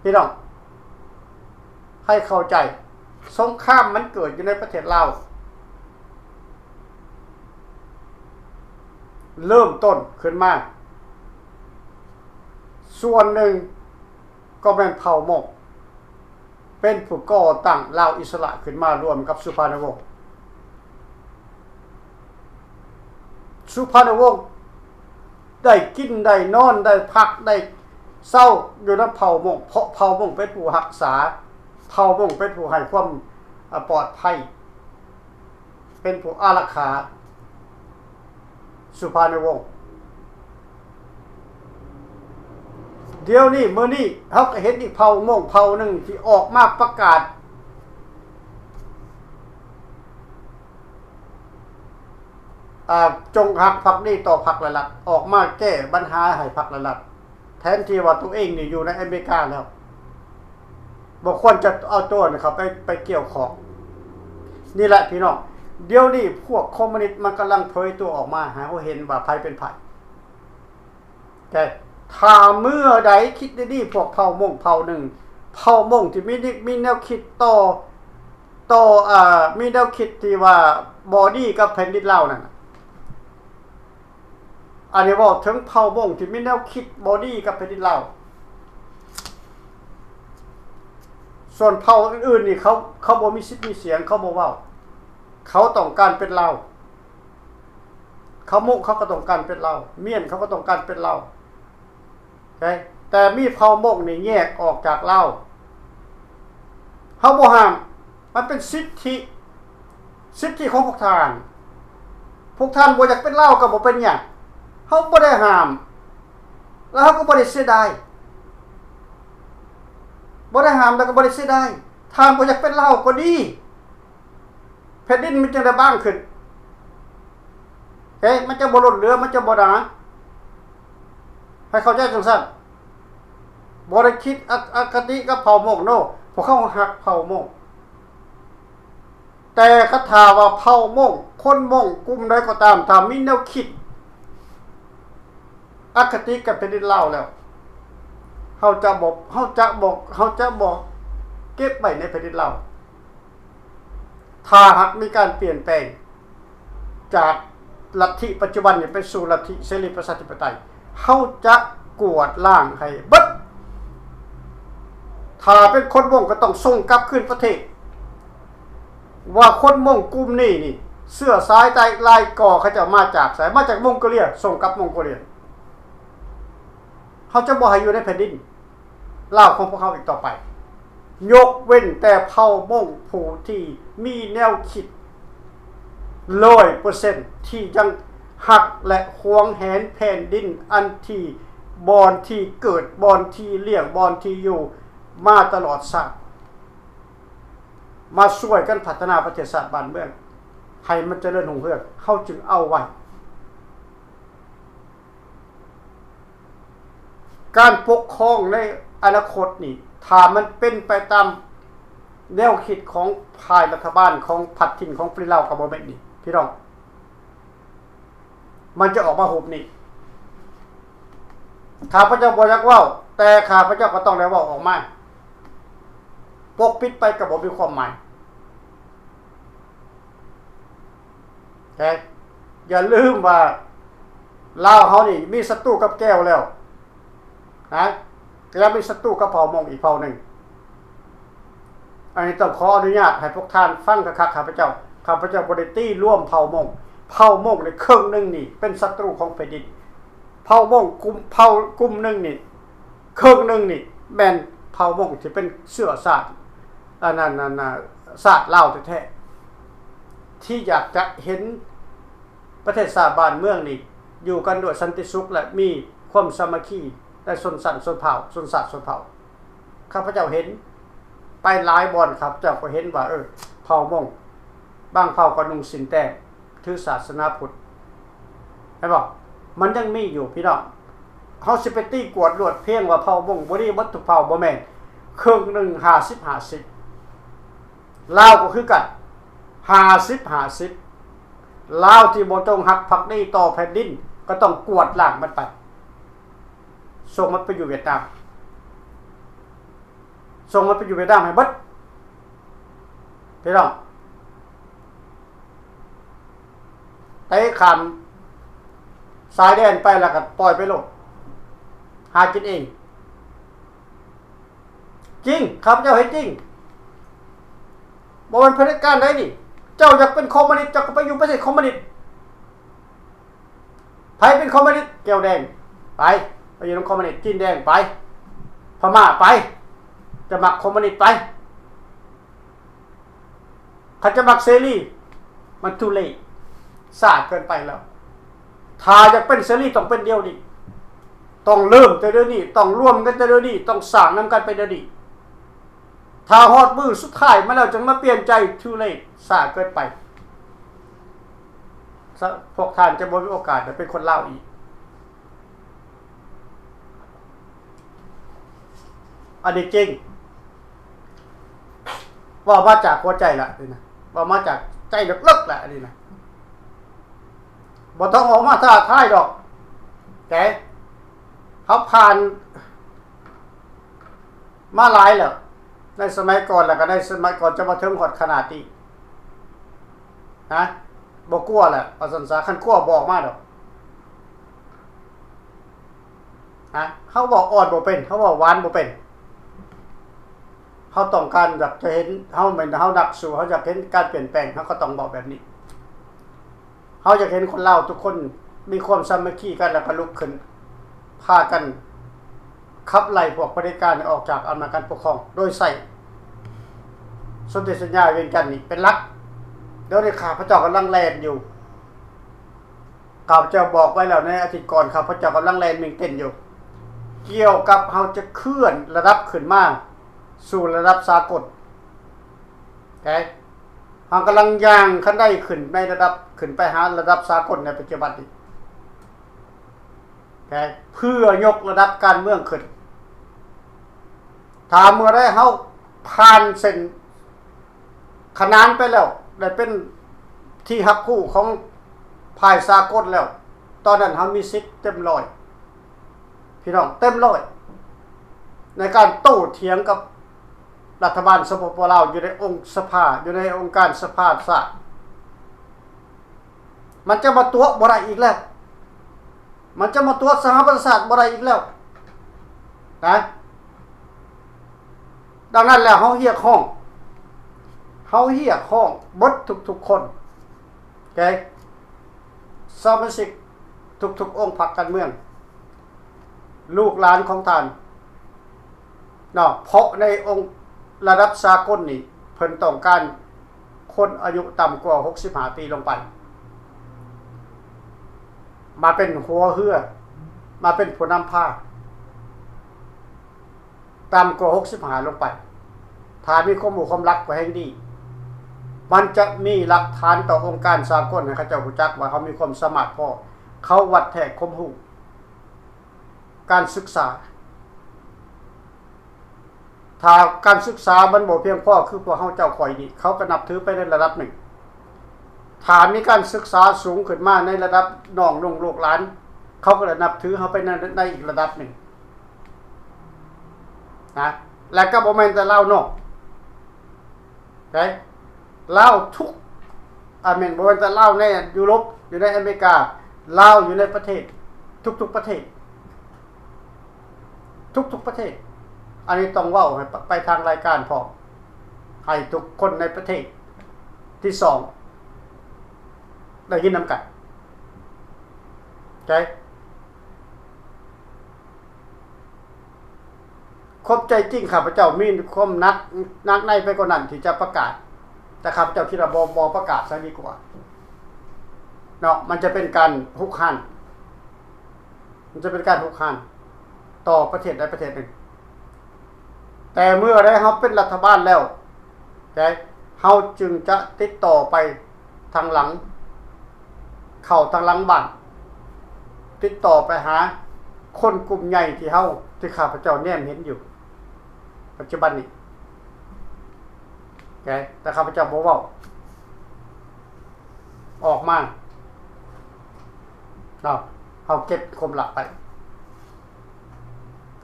ພີ່ນ້ອງ ໃຫ້ເຂົ້າໃຈ, ສົງຄາມມັນເກີດຢູ່ໃນປະເທດລາວ ເລີ່ມຕົ້ນຂຶ້ນມາ, ສ່ວນໜຶ່ງກໍແມ່ນເຜົ່າມົ້ງ ເປັນຜູ້ກໍ່ຕັ້ງລາວອິດສະຫຼະຂຶ້ນມາ ຮ່ວມກັບສຸພານຸວົງ. ສຸພານຸວົງໄດ້ກິນໄດ້ນອນ ໄດ້ພັກໄດ້ເຊົາຢູ່ນຳເຜົ່າມົ້ງ, ເພາະເຜົ່າມົ້ງເປັນຜູ້ຮັກສາ, ເຜົ່າມົ້ງເປັນຜູ້ໃຫ້ຄວາມ ອາ ປອດໄພ, ເປັນຜູ້ອາລັກຂາສຸພານຸວົງ. ດຽວນີ້ ມື້ນີ້ ເຮົາກໍເຫັນອີກເຜົ່າມົ້ງເຜົ່າໜຶ່ງທີ່ອອກມາປະກາດ ອາ ຈົ່ງຮັກພັກດີຕໍ່ພັກ ແລະ ລັດ, ອອກມາແກ້ບັນຫາໃຫ້ພັກ ແລະ ລັດ, ແທນທີ່ວ່າຕົວເອງນີ້ຢູ່ໃນອາເມລິກາແລ້ວ ບໍ່ຄວນຈະເອົາຕົວນີ້ເຂົ້າໄປ ໄປກ່ຽວຂ້ອງ. ນີ້ແຫຼະພີ່ນ້ອງ, ດຽວນີ້ພວກຄອມມູນິດມັນກຳລັງເຜີຍຕົວອອກມາໃຫ້ເຮົາເຫັນວ່າໃຜເປັນໃຜ. ແຕ່ຖ້າເມື່ອໃດຄິດດີໆ ພວກເຜົ່າມົ້ງເຜົ່າໜຶ່ງ, ເຜົ່າມົ້ງທີ່ມີ ມີແນວຄິດຕໍ່ ຕໍ່ ເອີ ມີແນວຄິດທີ່ວ່າບໍ່ດີກັບແຜ່ນດິນລາວນັ້ນ, ອັນນີ້ເວົ້າເຖິງເຜົ່າມົ້ງທີ່ມີແນວຄິດບໍ່ດີກັບແຜ່ນດິນລາວ. ສ່ວນເຜົ່າອື່ນໆນີ້ ເຂົາ ເຂົາບໍ່ມີສິດມີສຽງ, ເຂົາບໍ່ເວົ້າ. ເຂົາຕ້ອງການເປັນລາວ. ເຂົາມຸ ເຂົາກໍຕ້ອງການເປັນລາວ, ມຽນ ເຂົາກໍຕ້ອງການເປັນລາວ. ແຕ່ມີເຜົ່າມົ້ງນີ້ແຍກອອກຈາກລາວ, ເຮົາບໍ່ຫ້າມ, ມັນເປັນສິດທິ, ສິດທິຂອງພວກທ່ານ. ພວກທ່ານບໍ່ຢາກເປັນລາວກໍບໍ່ເປັນຫຍັງ, ເຮົາບໍ່ໄດ້ຫ້າມ ແລ້ວເຮົາກໍບໍ່ໄດ້ເສຍດາຍ, ບໍ່ໄດ້ຫ້າມແລ້ວກໍບໍ່ໄດ້ເສຍດາຍ. ທ່ານບໍ່ຢາກເປັນລາວກໍດີ, ແຜ່ນດິນມັນຈຶ່ງໄດ້ບາງຂຶ້ນ, ເອີ ມັນຈະບໍ່ລົ້ນເຫຼືອ, ມັນຈະບໍ່ໜາ, ໃຫ້ເຂົ້າໃຈຈັ່ງຊັ້ນ. ບໍ່ໄດ້ຄິດອະ ອະຄະຕິກັບເຜົ່າມົ້ງເນາະ, ພວກເຮົາຮັກເຜົ່າມົ້ງ. ແຕ່ຄັນຖ້າວ່າເຜົ່າມົ້ງ, ຄົນມົ້ງກຸ່ມໃດກໍຕາມ, ຖ້າມີແນວຄິດອະຄະຕິກັບແຜ່ນດິນລາວແລ້ວ, ເຮົາຈະບໍ່ ເຮົາຈະບໍ່ ເຮົາຈະບໍ່ເກັບໄວ້ໃນແຜ່ນດິນລາວ. ຖ້າຫາກມີການປ່ຽນແປງ, ຈາກລັດທິປັດຈຸບັນນີ້ໄປສູ່ລັດທິເສລີປະຊາທິປະໄຕ, ເຮົາຈະກວາດລ້າງໃຫ້ເບິດ. ຖ້າເປັນຄົນມົ້ງກໍຕ້ອງສົ່ງກັບຄືນປະເທດ ວ່າຄົນມົ້ງກຸ່ມນີ້ນີ້ ເຊື້ອສາຍໃດ ລາຍກໍເຂົາເຈົ້າມາຈາກໃສ, ມາຈາກມົງໂກເລຍ, ສົ່ງກັບມົງໂກເລຍ. ເຮົາຈະບໍ່ໃຫ້ຢູ່ໃນແຜ່ນດິນລາວຂອງພວກເຮົາອີກຕໍ່ໄປ, ຍົກເວັ້ນແຕ່ເຜົ່າມົ້ງຜູ້ທີ່ມີແນວຄິດຮ້ອຍເປີເຊັນ ທີ່ຍັງຮັກ ແລະ ຫວງແຫນແຜ່ນດິນ ອັນທີ່ ບ່ອນທີ່ເກີດ, ບ່ອນທີ່ລ້ຽງ, ບ່ອນທີ່ຢູ່ມາຕະຫຼອດຊາດ, ມາຊ່ວຍກັນພັດທະນາປະເທດຊາດບ້ານເມືອງ ໃຫ້ມັນຈະເລີນຮຸ່ງເຮືອງ, ເຮົາຈຶ່ງເອົາໄວ້. ການປົກຄອງໃນອະນາຄົດນີ້ ຖ້າມັນເປັນໄປຕາມແນວຄິດຂອງຝ່າຍລັດຖະບານຂອງພັດຖິ່ນຂອງປະເທດລາວ ກໍບໍ່ແມ່ນນີ້ພີ່ນ້ອງ, ມັນຈະອອກມາຮູບນີ້. ຂ້າພະເຈົ້າບໍ່ຢາກເວົ້າ, ແຕ່ຂ້າພະເຈົ້າກໍຕ້ອງໄດ້ເວົ້າອອກມາ, ປົກປິດໄປກໍບໍ່ມີຄວາມໝາຍ. ແຕ່ຢ່າລືມວ່າລາວເຮົານີ້ມີສັດຕູກັບແກວແລ້ວນະ, ກໍຍັງມີສັດຕູກັບເຜົ່າມົ້ງອີກເຜົ່າໜຶ່ງ. ອັນນີ້ຕ້ອງຂໍອະນຸຍາດໃຫ້ພວກທ່ານຟັງຄັກໆ ຂ້າພະເຈົ້າ, ຂ້າພະເຈົ້າບໍ່ໄດ້ຕີລວມເຜົ່າມົ້ງ, ເຜົ່າມົ້ງນີ້ເຄິ່ງໜຶ່ງນີ້ເປັນສັດຕູຂອງແຜ່ນດິນ. ເຜົ່າມົ້ງກຸ່ມ ເຜົ່າກຸ່ມໜຶ່ງນີ້ ເຄິ່ງໜຶ່ງນີ້ແມ່ນເຜົ່າມົ້ງທີ່ເປັນເຊື້ອຊາດ ອັນນັ້ນ ອັນ ອັນ ຊາດລາວແທ້ໆ ທີ່ຢາກຈະເຫັນປະເທດຊາດບ້ານເມືອງນີ້ຢູ່ກັນດ້ວຍສັນຕິສຸກ ແລະ ມີຄວາມສາມັກຄີໃນຊົນຊັ້ນຊົນເຜົ່າ ຊົນຊາດຊົນເຜົ່າ. ຂ້າພະເຈົ້າເຫັນໄປຫຼາຍບ່ອນ, ຂ້າພະເຈົ້າກໍເຫັນວ່າ ເອີ ເຜົ່າມົ້ງບາງເຜົ່າກໍນຸ່ງສິ້ນແຕ້ມ ຖືສາສະໜາພຸດ, ເຫັນບໍ່? ມັນຍັງມີຢູ່ພີ່ນ້ອງ. ເຮົາຊິໄປຕີກວດລວດພຽງວ່າເຜົ່າມົ້ງບໍ່ດີເບິດທຸກເຜົ່າ, ບໍ່ແມ່ນ. ເຄິ່ງໜຶ່ງ ຫ້າສິບ ຫ້າສິບ, ລາວກໍຄືກັນ ຫ້າສິບ ຫ້າສິບ. ລາວທີ່ບໍ່ຈົງຮັກພັກດີຕໍ່ແຜ່ນດິນ ກໍຕ້ອງກວາດລ້າງມັນໄປ, ສົ່ງມັນໄປຢູ່ຫວຽດນາມ, ສົ່ງມັນໄປຢູ່ຫວຽດນາມໃຫ້ເບິດ. ພີ່ນ້ອງ ເຕະຂ້າມຊາຍແດນໄປແລ້ວກໍປ່ອຍໄປໂລດ, ຫາກິນເອງ. ຈິງ, ຂ້າພະເຈົ້າເຫັນຈິງ. ບໍ່ແມ່ນຜະເດັດການໃດນີ້. ເຈົ້າຢາກເປັນຄອມມູນິດ, ເຈົ້າກໍໄປຢູ່ປະເທດຄອມມູນິດ. ໃຜເປັນຄອມມູນິດ? ແກວແດງ. ໄປ, ໄປຢູ່ນຳຄອມມູນິດ. ຈີນແດງ. ໄປ, ພະມ້າ. ໄປ, ຈະມັກຄອມມູນິດ. ໄປ. ຄັນຈະມັກເສລີ ມັນ too late, ຊ້າເກີນໄປແລ້ວ. ຖ້າຢາກເປັນເສລີ ຕ້ອງເປັນດຽວນີ້, ຕ້ອງເລີ່ມແຕ່ດຽວນີ້, ຕ້ອງລວມກັນແຕ່ດຽວນີ້, ຕ້ອງສ້າງນຳກັນໄປດຽວນີ້. ຖ້າຮອດມື້ສຸດທ້າຍມາແລ້ວຈຶ່ງມາປ່ຽນໃຈ too late, ຊ້າເກີນໄປ. ພວກທ່ານຈະບໍ່ມີໂອກາດໄດ້ເປັນຄົນລາວອີກ. ອັນນີ້ຈິງ, ເວົ້າມາຈາກຫົວໃຈລະນີ້ນະ, ເວົ້າມາຈາກໃຈເລິກໆລະນີ້ນະ, ບໍ່ຕ້ອງອອກມາທ້າທາຍດອກ. ແຕ່ເຮົາຜ່ານມາຫຼາຍແລ້ວ, ໃນສະໄໝກ່ອນ ແລ້ວກໍໃນສະໄໝກ່ອນ ຈະມາເຖິງຮອດຂະໜາດນີ້ນະ, ບໍ່ກົວແຫຼະ ວ່າຊັ້ນຊະ. ຄັນກົວ ບໍ່ອອກມາດອກ. ນະ, ເຮົາເວົ້າອ່ອນບໍ່ເປັນ, ເຮົາເວົ້າຫວານບໍ່ເປັນ. ເຮົາຕ້ອງການຢາກຈະເຫັນ, ເຮົາແມ່ນ ເຮົານັກສູ້, ເຮົາຢາກເຫັນການປ່ຽນແປງ, ເຮົາກໍຕ້ອງເວົ້າແບບນີ້. ເຮົາຢາກເຫັນຄົນລາວທຸກຄົນມີຄວາມສາມັກຄີກັນ ແລ້ວກໍລຸກຂຶ້ນ ພາກັນຂັບໄລ່ພວກຜະເດັດການໃຫ້ອອກຈາກອຳນາດການປົກຄອງ ໂດຍໃຊ້ສົນທິສັນຍາວຽງຈັນນີ້ເປັນຫຼັກ. ດຽວນີ້ຂ້າພະເຈົ້າກຳລັງແລ່ນຢູ່. ຂ້າພະເຈົ້າບອກໄວ້ແລ້ວໃນອາທິດກ່ອນ, ຂ້າພະເຈົ້າກຳລັງແລ່ນເມັ່ງເຕັ້ນຢູ່ ກ່ຽວກັບເຮົາຈະເຄື່ອນລະດັບຂຶ້ນມາສູ່ລະດັບສາກົນ. ເຮົາກຳລັງຍ່າງຂັ້ນໄດຂຶ້ນໃນລະດັບ, ຂຶ້ນໄປຫາລະດັບສາກົນໃນປັດຈຸບັນນີ້ ເພື່ອຍົກລະດັບການເມືອງຂຶ້ນ. ຖ້າເມື່ອໃດເຮົາຜ່ານເສັ້ນ ຂະໜານໄປແລ້ວ ໄດ້ເປັນທີ່ຮັບຮູ້ຂອງຝ່າຍສາກົນແລ້ວ, ຕອນນັ້ນເຮົາມີສິດເຕັມຮ້ອຍ ພີ່ນ້ອງ, ເຕັມຮ້ອຍ ໃນການໂຕ້ຖຽງກັບລັດຖະບານ ສປປ ລາວ ຢູ່ໃນອົງສະພາ, ຢູ່ໃນອົງການສະພາຊາດ. ມັນຈະມາຕົວະບໍ່ໄດ້ອີກແລ້ວ. ມັນຈະມາຕົວະສະຫະປະຊາຊາດບໍ່ໄດ້ອີກແລ້ວນະ. ດັ່ງນັ້ນແລ້ວ ເຮົາຮຽກຮ້ອງ, ເຮົາຮຽກຮ້ອງເບິດທຸກໆຄົນ, ໂອເຄ, ສະມາຊິກທຸກໆອົງພັກການເມືອງ, ລູກຫຼານຂອງທ່ານເນາະ, ເພາະໃນອົງລະດັບສາກົນນີ້ ເພິ່ນຕ້ອງການ ຄົນອາຍຸຕ່ຳກວ່າຫົກສິບຫ້າປີລົງໄປ ມາເປັນຫົວເຮືອ, ມາເປັນຜູ້ນຳພາ, ຕ່ຳກວ່າຫົກສິບຫ້າລົງໄປ. ຖ້າມີຄວາມຮູ້ຄວາມລັກກໍແຮ່ງດີ. ມັນຈະມີຫຼັກຖານຕໍ່ອົງການສາກົນໃຫ້ເຂົາເຈົ້າຮູ້ຈັກວ່າເຮົາມີຄວາມສາມາດພໍ. ເຂົາວັດແທກຄວາມຮູ້, ການສຶກສາ. ຖ້າການສຶກສາມັນບໍ່ພຽງພໍຄືພວກເຮົາເຈົ້າຂ້ອຍນີ້, ເຂົາກໍນັບຖືໄປໃນລະດັບໜຶ່ງ. ຖ້າມີການສຶກສາສູງຂຶ້ນມາໃນລະດັບນ້ອງລຸງລູກຫຼານ, ເຂົາກໍໄດ້ນັບຖືເຮົາໄປໃນ, ໃນອີກລະດັບໜຶ່ງນະ. ແລະກໍບໍ່ແມ່ນແຕ່ລາວນອກເດ້, ລາວທຸກ ອາ ແມ່ນ ບໍ່ແມ່ນແຕ່ລາວໃນຢູໂຣບ, ຢູ່ໃນອາເມລິກາ, ລາວຢູ່ໃນປະເທດ, ທຸກໆປະເທດ. ທຸກໆປະເທດ. ອັນນີ້ຕ້ອງເວົ້າໃຫ້ປະ, ໄປທາງລາຍການພ້ອມ, ໃຫ້ທຸກຄົນໃນປະເທດທີສອງໄດ້ຍິນນຳກັນ. ເຂົ້າໃຈ? ຄວາມໃຈຈິງຂ້າພະເຈົ້າມີຄວາມໜັກ, ໜັກໃນໄປກວ່ານັ້ນທີ່ຈະປະກາດ, ແຕ່ຂ້າພະເຈົ້າຄິດວ່າບໍ່, ບໍ່ປະກາດຊະດີກວ່າເນາະ. ມັນຈະເປັນການຮຸກຮານ. ມັນຈະເປັນການຮຸກຮານຕໍ່ປະເທດໃດປະເທດໜຶ່ງ. ແຕ່ເມື່ອໃດເຮົາເປັນລັດຖະບານແລ້ວ, ໃດ ເຮົາຈຶ່ງຈະຕິດຕໍ່ໄປທາງຫຼັງ, ເຂົ້າທາງຫຼັງບ້ານ, ຕິດຕໍ່ໄປຫາຄົນກຸ່ມໃຫຍ່ທີ່ເຮົາ, ທີ່ຂ້າພະເຈົ້າແນມເຫັນຢູ່ປັດຈຸບັນນີ້. ໂອເຄ, ແຕ່ຂ້າພະເຈົ້າບໍ່ເວົ້າອອກມາເນາະ, ເຮົາເກັບຄວາມລັບໄປ. ໂອ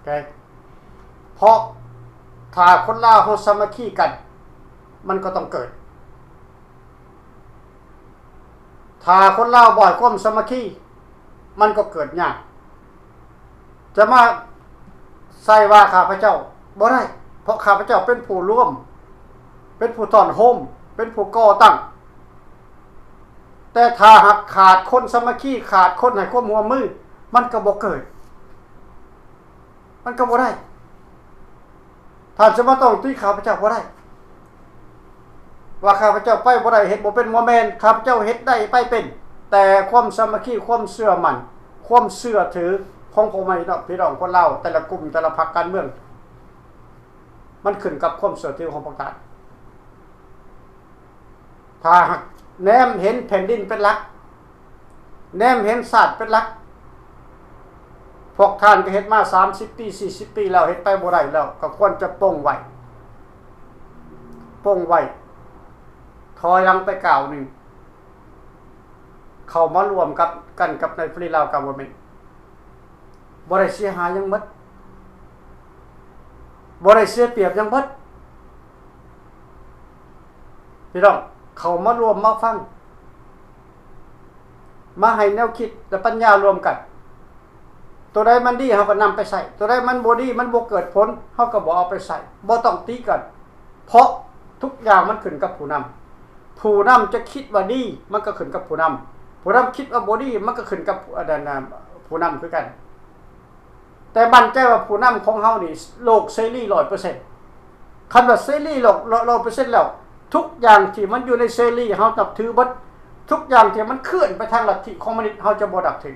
ເຄ, ເພາະຖ້າຄົນລາວເຮົາສາມັກຄີກັນ, ມັນກໍຕ້ອງເກີດ. ຖ້າຄົນລາວບໍ່ໃຫ້ຄວາມສາມັກຄີ, ມັນກໍເກີດຍາກ. ຈະມາໃສ່ວ່າຂ້າພະເຈົ້າບໍ່ໄດ້, ເພາະຂ້າພະເຈົ້າເປັນຜູ້ລວມ, ເປັນຜູ້ຕ້ອນໂຮມ, ເປັນຜູ້ກໍ່ຕັ້ງ. ແຕ່ຖ້າຫາກຂາດຄົນສາມັກຄີ, ຂາດຄົນໃຫ້ຄວາມຮ່ວມມື, ມັນກໍບໍ່ເກີດ. ມັນກໍບໍ່ໄດ້. ທ່ານຈະມາຕ້ອງຕີຂ້າພະເຈົ້າບໍ່ໄດ້ ວ່າຂ້າພະເຈົ້າໄປບໍ່ໄດ້, ເຮັດບໍ່ເປັນ, ບໍ່ແມ່ນ. ຂ້າພະເຈົ້າເຮັດໄດ້, ໄປເປັນ, ແຕ່ຄວາມສາມັກຄີ, ຄວາມເຊື່ອໝັ້ນ, ຄວາມເຊື່ອຖືຂອງພໍ່ແມ່ພີ່ນ້ອງ, ພີ່ນ້ອງຄົນລາວ, ແຕ່ລະກຸ່ມ, ແຕ່ລະພັກການເມືອງ, ມັນຂຶ້ນກັບຄວາມເຊື່ອຖືຂອງພວກທ່ານ. ຖ້າຫາກແນມເຫັນແຜ່ນດິນເປັນຫຼັກ, ແນມເຫັນຊາດເປັນຫຼັກ, ພວກທ່ານກໍເຮັດມາສາມສິບປີ, ສີ່ສິບປີແລ້ວ, ເຮັດໄປບໍ່ໄດ້ແລ້ວ, ກໍຄວນຈະປົງໄວ້, ປົງໄວ້, ຖອຍຫຼັງໄປກ້າວໜຶ່ງ, ເຂົ້າມາລວມກັບ, ກັນກັບໃນ Free Lao Government. ບໍ່ໄດ້ເສຍຫາຍຫຍັງໝົດ, ບໍ່ໄດ້ເສຍປຽບຫຍັງໝົດ. ພີ່ນ້ອງເຂົ້າມາລວມມາຟັງ, ມາໃຫ້ແນວຄິດ ແລະ ປັນຍາລວມກັນ. ຕົວໃດມັນດີ ເຮົາກໍນຳໄປໃຊ້, ຕົວໃດມັນບໍ່ດີ, ມັນບໍ່ເກີດຜົນ, ເຮົາກໍບໍ່ເອົາໄປໃຊ້, ບໍ່ຕ້ອງຕິກັນ. ເພາະທຸກຢ່າງມັນຂຶ້ນກັບຜູ້ນຳ. ຜູ້ນຳຈະຄິດວ່າດີ, ມັນກໍຂຶ້ນກັບຜູ້ນຳ. ຜູ້ນຳຄິດວ່າບໍ່ດີ, ມັນກໍຂຶ້ນກັບ ອັນນັ້ນນະ, ຜູ້ນຳຄືກັນ. ແຕ່ໝັ້ນໃຈວ່າຜູ້ນຳຂອງເຮົານີ້ໂລກເສລີຮ້ອຍເປີເຊັນ. ຄັນວ່າເສລີໂລກຮ້ອຍເປີເຊັນແລ້ວ, ທຸກຢ່າງທີ່ມັນຢູ່ໃນເສລີເຮົານັບຖືເບິດ, ທຸກຢ່າງທີ່ມັນເຄື່ອນໄປທາງລັດທິຄອມມູນິດເຮົາຈະບໍ່ນັບຖື.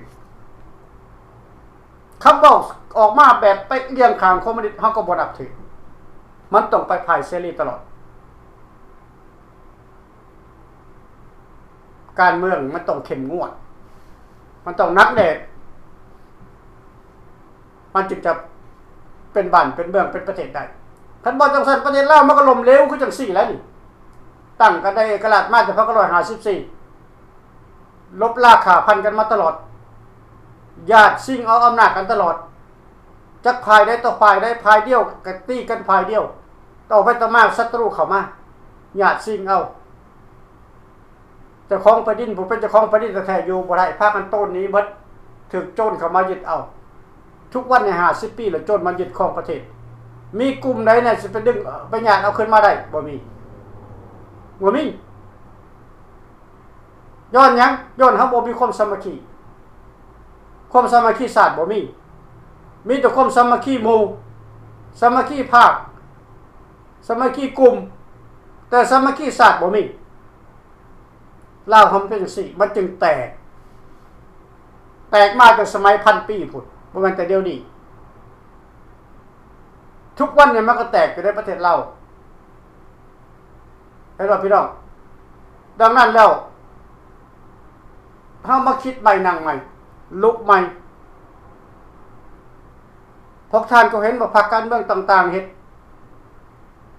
ຄຳເວົ້າອອກມາແບບໄປລຽງຂ້າງຄອມມູນິດເຮົາກໍບໍ່ນັບຖື. ມັນຕ້ອງໄປຝ່າຍເສລີຕະຫຼອດ. ການເມືອງມັນຕ້ອງເຂັ້ມງວດ, ມັນຕ້ອງໜັກແໜ້ນ, ມັນຈຶ່ງຈະເປັນບ້ານເປັນເມືອງເປັນປະເທດໄດ້. ຄັນບໍ່ຈັ່ງຊັ້ນ ປະເທດລາວມັນກໍລົ້ມເຫຼວຄືຈັ່ງຊີ້ແຫຼະນີ້. ຕັ້ງກັນໄດ້ເອກະລາດມາແຕ່ພັນເກົ້າຮ້ອຍຫ້າສິບສີ່ ລົບລາຂ້າຟັນກັນມາຕະຫຼອດ, ຢາດຊິງເອົາອຳນາດກັນຕະຫຼອດ, ຈັກຝ່າຍໃດຕໍ່ຝ່າຍໃດ, ຝ່າຍດຽວກໍຕີກັນຝ່າຍດຽວ, ຕໍ່ໄປຕໍ່ມາສັດຕູເຂົ້າມາ ຢາດຊິງເອົາ. ເຈົ້າຂອງແຜ່ນດິນ ຜູ້ເປັນເຈົ້າຂອງແຜ່ນດິນແທ້ໆຢູ່ບໍ່ໄດ້ ພາກັນໂຕນໜີເບິດ ຖືກໂຈນເຂົ້າມາຍຶດເອົາ. ທຸກວັນນີ້ຫ້າສິບປີແລ້ວ ໂຈນມາຍຶດຄອງປະເທດ. ມີກຸ່ມໃດແນ່ຊິໄປດຶງ ໄປຍາດເອົາຄືນມາໄດ້? ບໍ່ມີ ບໍ່ມີ. ຍ້ອນຫຍັງ? ຍ້ອນເຮົາບໍ່ມີຄວາມສາມັກຄີ. ຄວາມສາມັກຄີຊາດບໍ່ມີ. ມີແຕ່ຄວາມສາມັກຄີໝູ່, ສາມັກຄີພາກ, ສາມັກຄີກຸ່ມ, ແຕ່ສາມັກຄີຊາດບໍ່ມີ. ລາວເຮົາມັນເປັນຈັ່ງຊີ້ ມັນຈຶ່ງແຕກ. ແຕກມາແຕ່ສະໄໝພັນປີພຸ້ນ, ບໍ່ແມ່ນແຕ່ດຽວນີ້. ທຸກວັນນີ້ມັນກໍແຕກຢູ່ໃນປະເທດລາວ. ເຫັນບໍ່ພີ່ນ້ອງ? ດັ່ງນັ້ນແລ້ວ ເຮົາມາຄິດໃໝ່ ນັ່ງໃໝ່ ລຸກໃໝ່. ພວກທ່ານກໍເຫັນວ່າພັກການເມືອງຕ່າງໆເຮັດ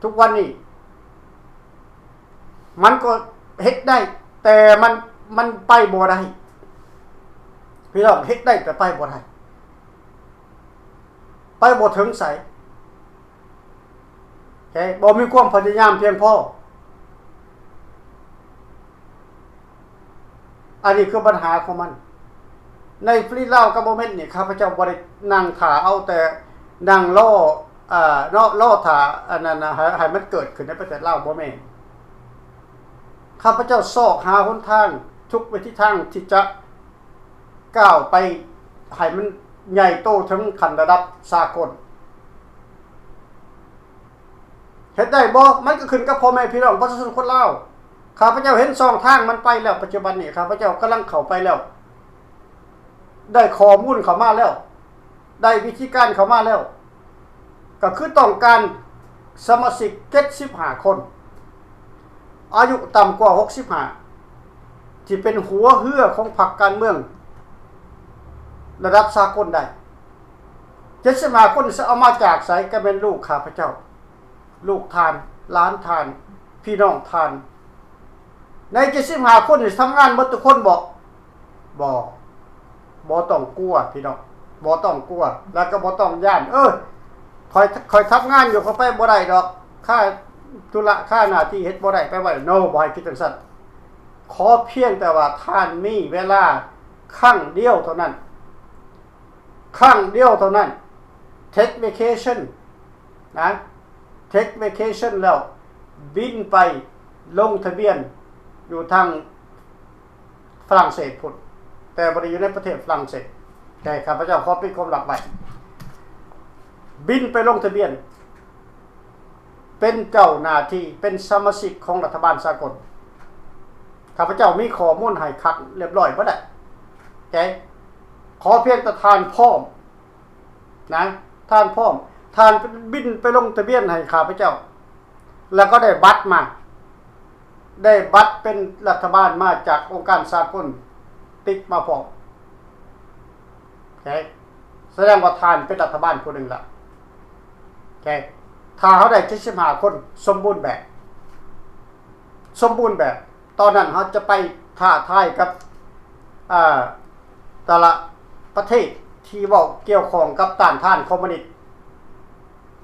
ທຸກວັນນີ້ ມັນກໍເຮັດໄດ້ ແຕ່ມັນ ມັນໄປບໍ່ໄດ້. ພີ່ນ້ອງ ເຮັດໄດ້ແຕ່ໄປບໍ່ໄດ້ ໄປບໍ່ເຖິງໃສ. ໂອເຄ ບໍ່ມີຄວາມພະຍາຍາມພຽງພໍ. ອັນນີ້ຄືບັນຫາຂອງມັນ. ໃນຟຣີລາວກັບບໍ່ເມັດນີ້ ຂ້າພະເຈົ້າບໍ່ໄດ້ນັ່ງຖ້າເອົາ ແຕ່ນັ່ງລໍ ເອີ ເນາະ ລໍຖ້າອັນນັ້ນນະ ໃຫ້ ໃຫ້ມັນເກີດຂຶ້ນໃນປະເທດລາວ ບໍ່ແມ່ນ. ຂ້າພະເຈົ້າຊອກຫາຫົນທາງ ທຸກວິທີທາງທີ່ຈະ ກ້າວໄປໃຫ້ມັນໃຫຍ່ໂຕເຖິງຂັ້ນລະດັບສາກົນ. ເຮັດໄດ້ບໍ່? ມັນກໍຂຶ້ນກັບພໍ່ແມ່ພີ່ນ້ອງປະຊາຊົນຄົນລາວ. ຂ້າພະເຈົ້າເຫັນຊ່ອງທາງມັນໄປແລ້ວ, ປັດຈຸບັນນີ້ຂ້າພະເຈົ້າກຳລັງເຂົ້າໄປແລ້ວ, ໄດ້ຂໍ້ມູນເຂົ້າມາແລ້ວ, ໄດ້ວິທີການເຂົ້າມາແລ້ວ. ກໍຄືຕ້ອງການສະມາຊິກເຈັດສິບຫ້າຄົນ ອາຍຸຕ່ຳກວ່າຫົກສິບຫ້າ ທີ່ເປັນຫົວເຮືອຂອງພັກການເມືອງລະດັບສາກົນໄດ້. ເຈັດສິບຫ້າຄົນຊິເອົາມາຈາກໃສ? ກໍແມ່ນລູກຂ້າພະເຈົ້າ, ລູກທ່ານ, ຫຼານທ່ານ, ພີ່ນ້ອງທ່ານ. ໃນເຈັດສິບຫ້າຄົນນີ້ ທຳງານໝົດທຸກຄົນບໍ່? ບໍ່, ບໍ່ຕ້ອງກົວພີ່ນ້ອງ, ບໍ່ຕ້ອງກົວ ແລ້ວກໍບໍ່ຕ້ອງຢ້ານ. ເອີ ຂ້ອຍ ຂ້ອຍທຳງານຢູ່, ຂ້ອຍໄປບໍ່ໄດ້ດອກ, ຄາທຸລະຄາໜ້າທີ່ເຮັດບໍ່ໄດ້, ໄປບໍ່ໄດ້. ໂນ, ບໍ່ໃຫ້ຄິດຈັ່ງຊັ້ນ. ຂໍພຽງແຕ່ວ່າທ່ານມີເວລາຄັ້ງດຽວເທົ່ານັ້ນ, ຄັ້ງດຽວເທົ່ານັ້ນ, take vacation ນະ, take vacation ແລ້ວບິນໄປລົງທະບຽນຢູ່ທາງຝຣັ່ງເສດພຸ້ນ, ແຕ່ບໍ່ໄດ້ຢູ່ໃນປະເທດຝຣັ່ງເສດ. ແຕ່ຂ້າພະເຈົ້າຂໍປິດຄວາມລັບໄວ້, ບິນໄປລົງທະບຽນເປັນເຈົ້າໜ້າທີ່, ເປັນສະມາຊິກຂອງລັດຖະບານສາກົນ. ຂ້າພະເຈົ້າມີຂໍ້ມູນໃຫ້ຄັກຮຽບຮ້ອຍເບິດແລ້ວ. ແຕ່ຂໍພຽງແຕ່ທ່ານພ້ອມ ນະ, ທ່ານພ້ອມ, ທ່ານບິນໄປລົງທະບຽນໃຫ້ຂ້າພະເຈົ້າ ແລ້ວກໍໄດ້ບັດມາ, ໄດ້ບັດເປັນລັດຖະບານມາຈາກອົງການສາກົນຕິດມາພ້ອມ. ໂອເຄ, ສະແດງວ່າທ່ານເປັນລັດຖະບານຜູ້ໜຶ່ງລະ. ໂອເຄ, ຖ້າເຮົາໄດ້ເຈັດສິບຫ້າຄົນສົມບູນແບບ, ສົມບູນແບບ, ຕອນນັ້ນເຮົາຈະໄປທ້າທາຍກັບ ເອີ ແຕ່ລະປະເທດທີ່ເວົ້າກ່ຽວຂ້ອງກັບຕ້ານທານຄອມມູນິດ.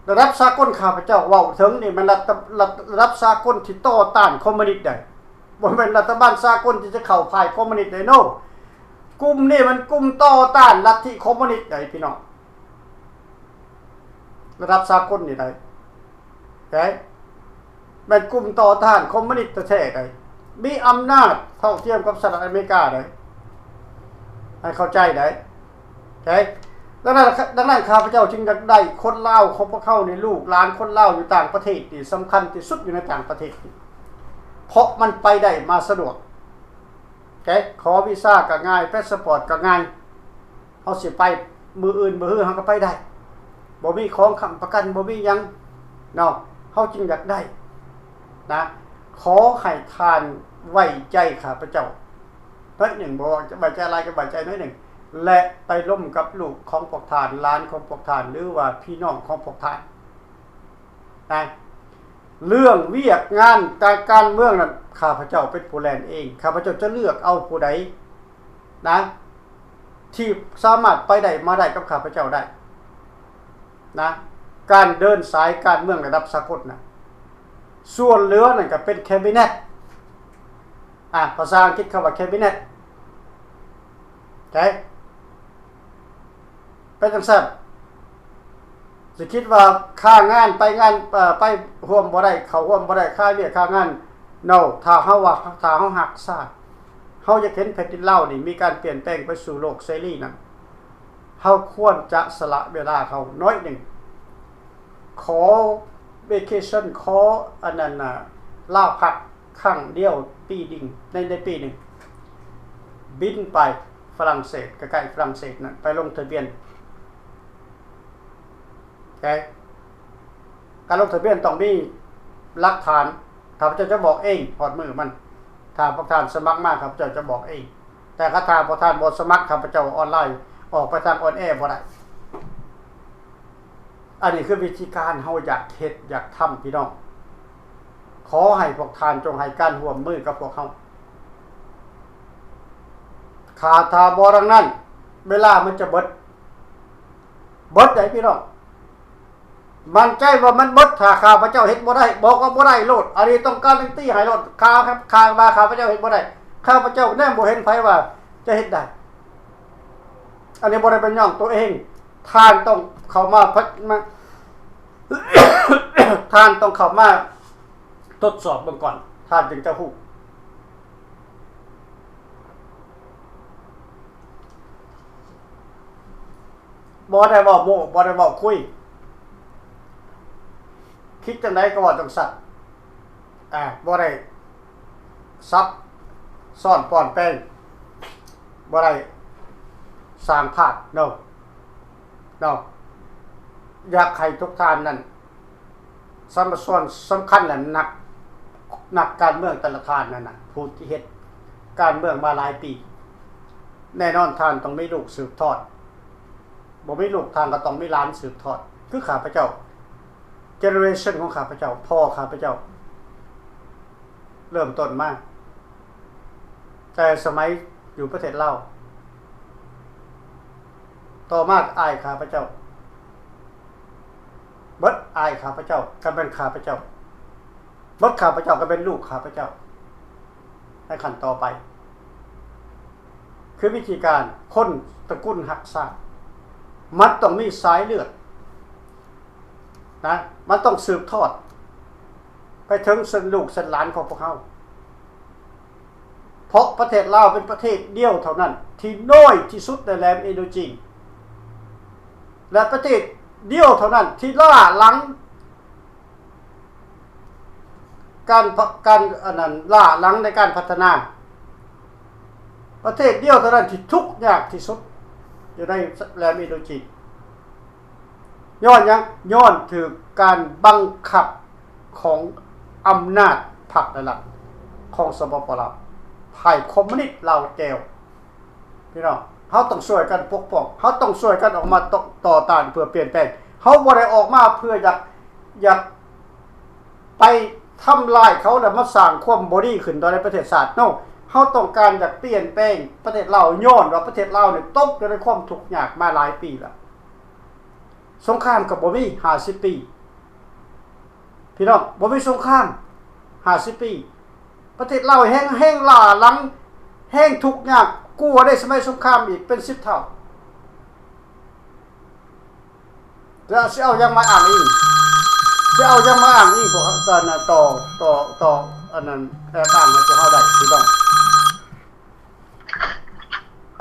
ລະດັບສາກົນຂ້າພະເຈົ້າເວົ້າເຖິງນີ້ແມ່ນລະ ລະ ລະດັບສາກົນທີ່ຕໍ່ຕ້ານຄອມມູນິດໃດ໋, ບໍ່ແມ່ນລັດຖະບານສາກົນທີ່ຈະເຂົ້າຝ່າຍຄອມມູນິດໃດ໋. ໂນ, ກຸ່ມນີ້ມັນກຸ່ມຕໍ່ຕ້ານລັດທິຄອມມູນິດໃດ໋ ພີ່ນ້ອງ. ລະດັບສາກົນນີ້ໃດ໋ ແມ່ນກຸ່ມຕໍ່ຕ້ານຄອມມູນິດແທ້ໆໃດ໋, ມີອຳນາດເທົ່າທຽມກັບສະຫະລັດອາເມລິກາໃດ໋, ໃຫ້ເຂົ້າໃຈໃດ໋. ດັ່ງນັ້ນ ດັ່ງນັ້ນ ຂ້າພະເຈົ້າຈຶ່ງຢາກໄດ້ຄົນລາວຂອງພວກເຮົານີ້, ລູກຫຼານຄົນລາວຢູ່ຕ່າງປະເທດນີ້ ສຳຄັນທີ່ສຸດຢູ່ໃນຕ່າງປະເທດນີ້, ເພາະມັນໄປໄດ້ມາສະດວກ. ໂອເຄ, ຂໍວີຊາກໍງ່າຍ, ພາສປອດກໍງ່າຍ, ເຮົາຊິໄປມື້ອື່ນມື້ຮືເຮົາກໍໄປໄດ້, ບໍ່ມີຂອງຄ້ຳປະກັນ, ບໍ່ມີຫຍັງເນາະ, ເຮົາຈຶ່ງຢາກໄດ້ນະ. ຂໍໃຫ້ທ່ານໄວ້ໃຈຂ້າພະເຈົ້າໜ້ອຍໜຶ່ງ, ບໍ່ວ່າຈະໄວ້ໃຈຫຼາຍກໍໄວ້ໃຈໜ້ອຍໜຶ່ງ, ແລະ ໄປລົມກັບລູກຂອງພວກທ່ານ, ຫຼານຂອງພວກທ່ານ ຫຼືວ່າພີ່ນ້ອງຂອງພວກທ່ານນະ. ເລື່ອງວຽກງານການ ການເມືອງນັ້ນ ຂ້າພະເຈົ້າເປັນຜູ້ແລ່ນເອງ, ຂ້າພະເຈົ້າຈະເລືອກເອົາຜູ້ໃດນະ ທີ່ສາມາດໄປໄດ້ມາໄດ້ກັບຂ້າພະເຈົ້າໄດ້ນະ, ການເດີນສາຍການເມືອງລະດັບສາກົນນະ. ສ່ວນເຫຼືອນັ້ນກໍເປັນແຄບິເນັດ ອ່າ ພາສາອັງກິດເຂົາວ່າ cabinet ເຂົ້າໃຈ? ເປັນຈັ່ງຊັ້ນ ຊິຄິດວ່າຄ່າງານໄປງານ ເອີ ໄປຮ່ວມບໍ່ໄດ້ ເຂົ້າຮ່ວມບໍ່ໄດ້ ຄ່າວຽກຄ່າງານ no ຖ້າເຮົາວ່າ ຖ້າເຮົາຮັກຊາດ ເຮົາຢາກເຫັນແຜ່ນດິນລາວນີ້ມີການປ່ຽນແປງໄປສູ່ໂລກເສລີນັ້ນ ເຮົາຄວນຈະສະຫຼະເວລາເຮົາໜ້ອຍໜຶ່ງ ຂໍ vacation ຂໍອັນນັ້ນນະ ລາພັກຄັ້ງດຽວປີໜຶ່ງ ໃນ ໃນປີໜຶ່ງ ບິນໄປຝຣັ່ງເສດ ໃກ້ໆຝຣັ່ງເສດນັ້ນ ໄປລົງທະບຽນ ແຕ່ການລົງທະບຽນຕ້ອງມີຫຼັກຖານ ຂ້າພະເຈົ້າຈະບອກເອງຮອດມື້ມັນ ຖ້າພວກທ່ານສະໝັກມາ ຂ້າພະເຈົ້າຈະບອກເອງ ແຕ່ຖ້າພວກທ່ານບໍ່ສະໝັກ ຂ້າພະເຈົ້າອອນລາຍອອກໄປທາງອອນແອບໍ່ໄດ້. ອັນນີ້ຄືວິທີການເຮົາຢາກເຮັດຢາກທຳ ພີ່ນ້ອງ. ຂໍໃຫ້ພວກທ່ານຈົ່ງໃຫ້ການຮ່ວມມືກັບພວກເຮົາ. ຖ້າ ຖ້າບໍ່ດັ່ງນັ້ນ ເວລາມັນຈະເບິດ ເບິດໃດ໋ພີ່ນ້ອງ. ໝັ້ນໃຈວ່າມັນເບິດ ຖ້າຂ້າພະເຈົ້າເຮັດບໍ່ໄດ້ ບອກວ່າບໍ່ໄດ້ໂລດ. ອັນນີ້ຕ້ອງການຕີໃຫ້ໂລດ. ຂ້າ ຂ້າວ່າຂ້າພະເຈົ້າເຮັດບໍ່ໄດ້. ຂ້າພະເຈົ້າແນມບໍ່ເຫັນໃຜວ່າຈະເຮັດໄດ້. ອັນນີ້ບໍ່ໄດ້ໄປຍ້ອງຕົວເອງ. ທ່ານຕ້ອງເຂົ້າມາພັດ ມາ ທ່ານຕ້ອງເຂົ້າມາທົດສອບເບິ່ງກ່ອນ ທ່ານຈຶ່ງຈະຮູ້. ບໍ່ໄດ້ເວົ້າໂມ້ ບໍ່ໄດ້ເວົ້າຄຸຍ. ຄິດຈັ່ງໃດກໍເວົ້າຈັ່ງຊັ້ນ. ອ່າ ບໍ່ໄດ້ສັບຊ້ອນປ່ອນແປງ ບໍ່ໄດ້ສ້າງພາບເນາະ ເນາະ. ຢາກໃຫ້ທຸກທ່ານນັ້ນ ສຳມະຊວນສຳຄັນແຫຼະ ນັກ ນັກການເມືອງແຕ່ລະທ່ານນັ້ນນະ ຜູ້ທີ່ເຮັດການເມືອງມາຫຼາຍປີ ແນ່ນອນທ່ານຕ້ອງມີລູກສືບທອດ. ບໍ່ມີລູກ ທ່ານກໍຕ້ອງມີຫຼານສືບທອດ ຄືຂ້າພະເຈົ້າ. Generation ຂອງຂ້າພະເຈົ້າ ພໍ່ຂ້າພະເຈົ້າ ເລີ່ມຕົ້ນມາແຕ່ສະໄໝຢູ່ປະເທດລາວ ຕໍ່ມາອ້າຍຂ້າພະເຈົ້າ ເບິດອ້າຍຂ້າພະເຈົ້າ ກໍແມ່ນຂ້າພະເຈົ້າ ເບິດຂ້າພະເຈົ້າ ກໍແມ່ນລູກຂ້າພະເຈົ້າ ໃນຂັ້ນຕໍ່ໄປ. ຄືວິທີການຄົນຕະກຸນຮັກຊາດ ມັນຕ້ອງມີສາຍເລືອດນະ ມັນຕ້ອງສືບທອດໄປເຖິງເຊັ່ນລູກເຊັ່ນຫຼານຂອງພວກເຮົາ. ເພາະປະເທດລາວເປັນປະເທດດຽວເທົ່ານັ້ນທີ່ນ້ອຍທີ່ສຸດໃນແຫຼມອິນໂດຈີນ ແລະ ປະເທດດຽວເທົ່ານັ້ນທີ່ລ້າຫຼັງ ການ ການ ອັນນັ້ນ ລ້າຫຼັງໃນການພັດທະນາ. ປະເທດດຽວເທົ່ານັ້ນທີ່ທຸກຍາກທີ່ສຸດຢູ່ໃນແຫຼມອິນໂດຈີນ. ຍ້ອນຫຍັງ? ຍ້ອນຖືກການບັງຄັບຂອງອຳນາດພັກ ແລະ ລັດຂອງ ສປປ ລາວ ຝ່າຍຄອມມູນິດລາວແກ້ວ. ພີ່ນ້ອງ ເຮົາຕ້ອງຊ່ວຍກັນປົກປ້ອງ ເຮົາຕ້ອງຊ່ວຍກັນອອກມາຕໍ່ ຕໍ່ຕ້ານເພື່ອປ່ຽນແປງ. ເຮົາບໍ່ໄດ້ອອກມາເພື່ອຢາກ ຢາກໄປທຳລາຍເຂົາ ແລ້ວມາສ້າງຄວາມບໍ່ດີຂຶ້ນຕໍ່ໃນປະເທດຊາດ. No ເຮົາຕ້ອງການຢາກປ່ຽນແປງປະເທດລາວ ຍ້ອນວ່າປະເທດລາວນີ້ຕົກຢູ່ໃນຄວາມທຸກຍາກມາຫຼາຍປີແລ້ວ. ສົງຄາມກໍບໍ່ມີ ຫ້າສິບປີ. ພີ່ນ້ອງ ບໍ່ມີສົງຄາມ ຫ້າສິບປີ ປະເທດລາວແຮ່ງ ແຮ່ງລ້າຫຼັງ ແຮ່ງທຸກຍາກກວ່າໃນສະໄໝສົງຄາມອີກເປັນສິບເທົ່າ. ແລ້ວຊິເອົາຫຍັງມາອ້າງອີງ? ຊິເອົາຫຍັງມາອ້າງອີງພວກເຮົາ ຕໍ່ ຕໍ່ ຕໍ່ ຕໍ່ ອັນນັ້ນ ແອບອ້າງໃຫ້ພວກເຮົາໄດ້ ພີ່ນ້ອງ?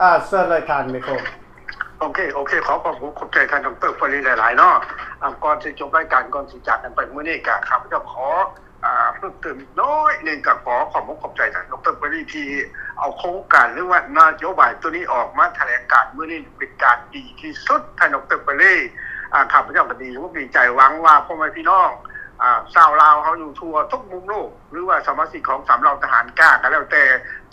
ອ່າ ເຊີນເລີຍທ່ານໄມໂຄ. ໂອເຄ ໂອເຄ ຂໍຂອບ ຂອບໃຈທ່ານດອກເຕີ ປະລີ ຫຼາຍໆ ເນາະ. ອ່າ ກ່ອນຊິຈົບລາຍການ ກ່ອນຊິຈາກກັນໄປມື້ນີ້ ກະຂ້າພະເຈົ້າຂໍ ອ່າ ເພີ່ມເຕີມອີກໜ້ອຍໜຶ່ງ ກະຂໍຂອບອົກຂອບໃຈທ່ານດອກເຕີ ປະລີ ທີ່ເອົາໂຄງການ ຫຼືວ່ານະໂຍບາຍໂຕນີ້ອອກມາຖະແຫຼງການມື້ນີ້ ເປັນການດີທີ່ສຸດ ທ່ານດອກເຕີ ປະລີ. ອ່າ ຂ້າພະເຈົ້າກະດີອົກດີໃຈ ຫວັງວ່າພໍ່ແມ່ພີ່ນ້ອງ ອ່າ ຊາວລາວເຮົາຢູ່ທົ່ວທຸກມຸມໂລກ ຫຼືວ່າສະມາຊິກຂອງສາມເຫຼົ່າທະຫານກ້າກໍແລ້ວແຕ່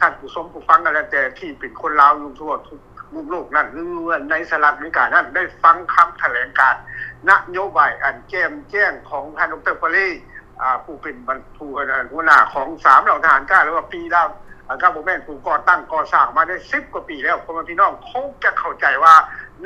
ທ່ານຜູ້ຊົມຜູ້ຟັງກໍແລ້ວແຕ່ ທີ່ເປັນຄົນລາວຢູ່ທົ່ວທຸກມຸມໂລກນັ້ນ ຫຼືວ່າໃນສະຫະລັດອາເມລິການັ້ນ ໄດ້ຟັງຄຳຖະແຫຼງການນະໂຍບາຍອັນແຈ່ມແຈ້ງຂອງທ່ານດອກເຕີ ປະລີ ອ່າ ຜູ້ເປັນບັນ ຜູ້ ເອີ ຫົວໜ້າຂອງສາມເຫຼົ່າທະຫານກ້າ ຫຼືວ່າ P ລາວ ອ່າ ກໍບໍ່ແມ່ນ ຜູ້ກໍ່ຕັ້ງກໍ່ສ້າງມາໄດ້ສິບກວ່າປີແລ້ວ. ພໍ່ແມ່ພີ່ນ້ອງຄົງຈະເຂົ້າໃຈວ່າ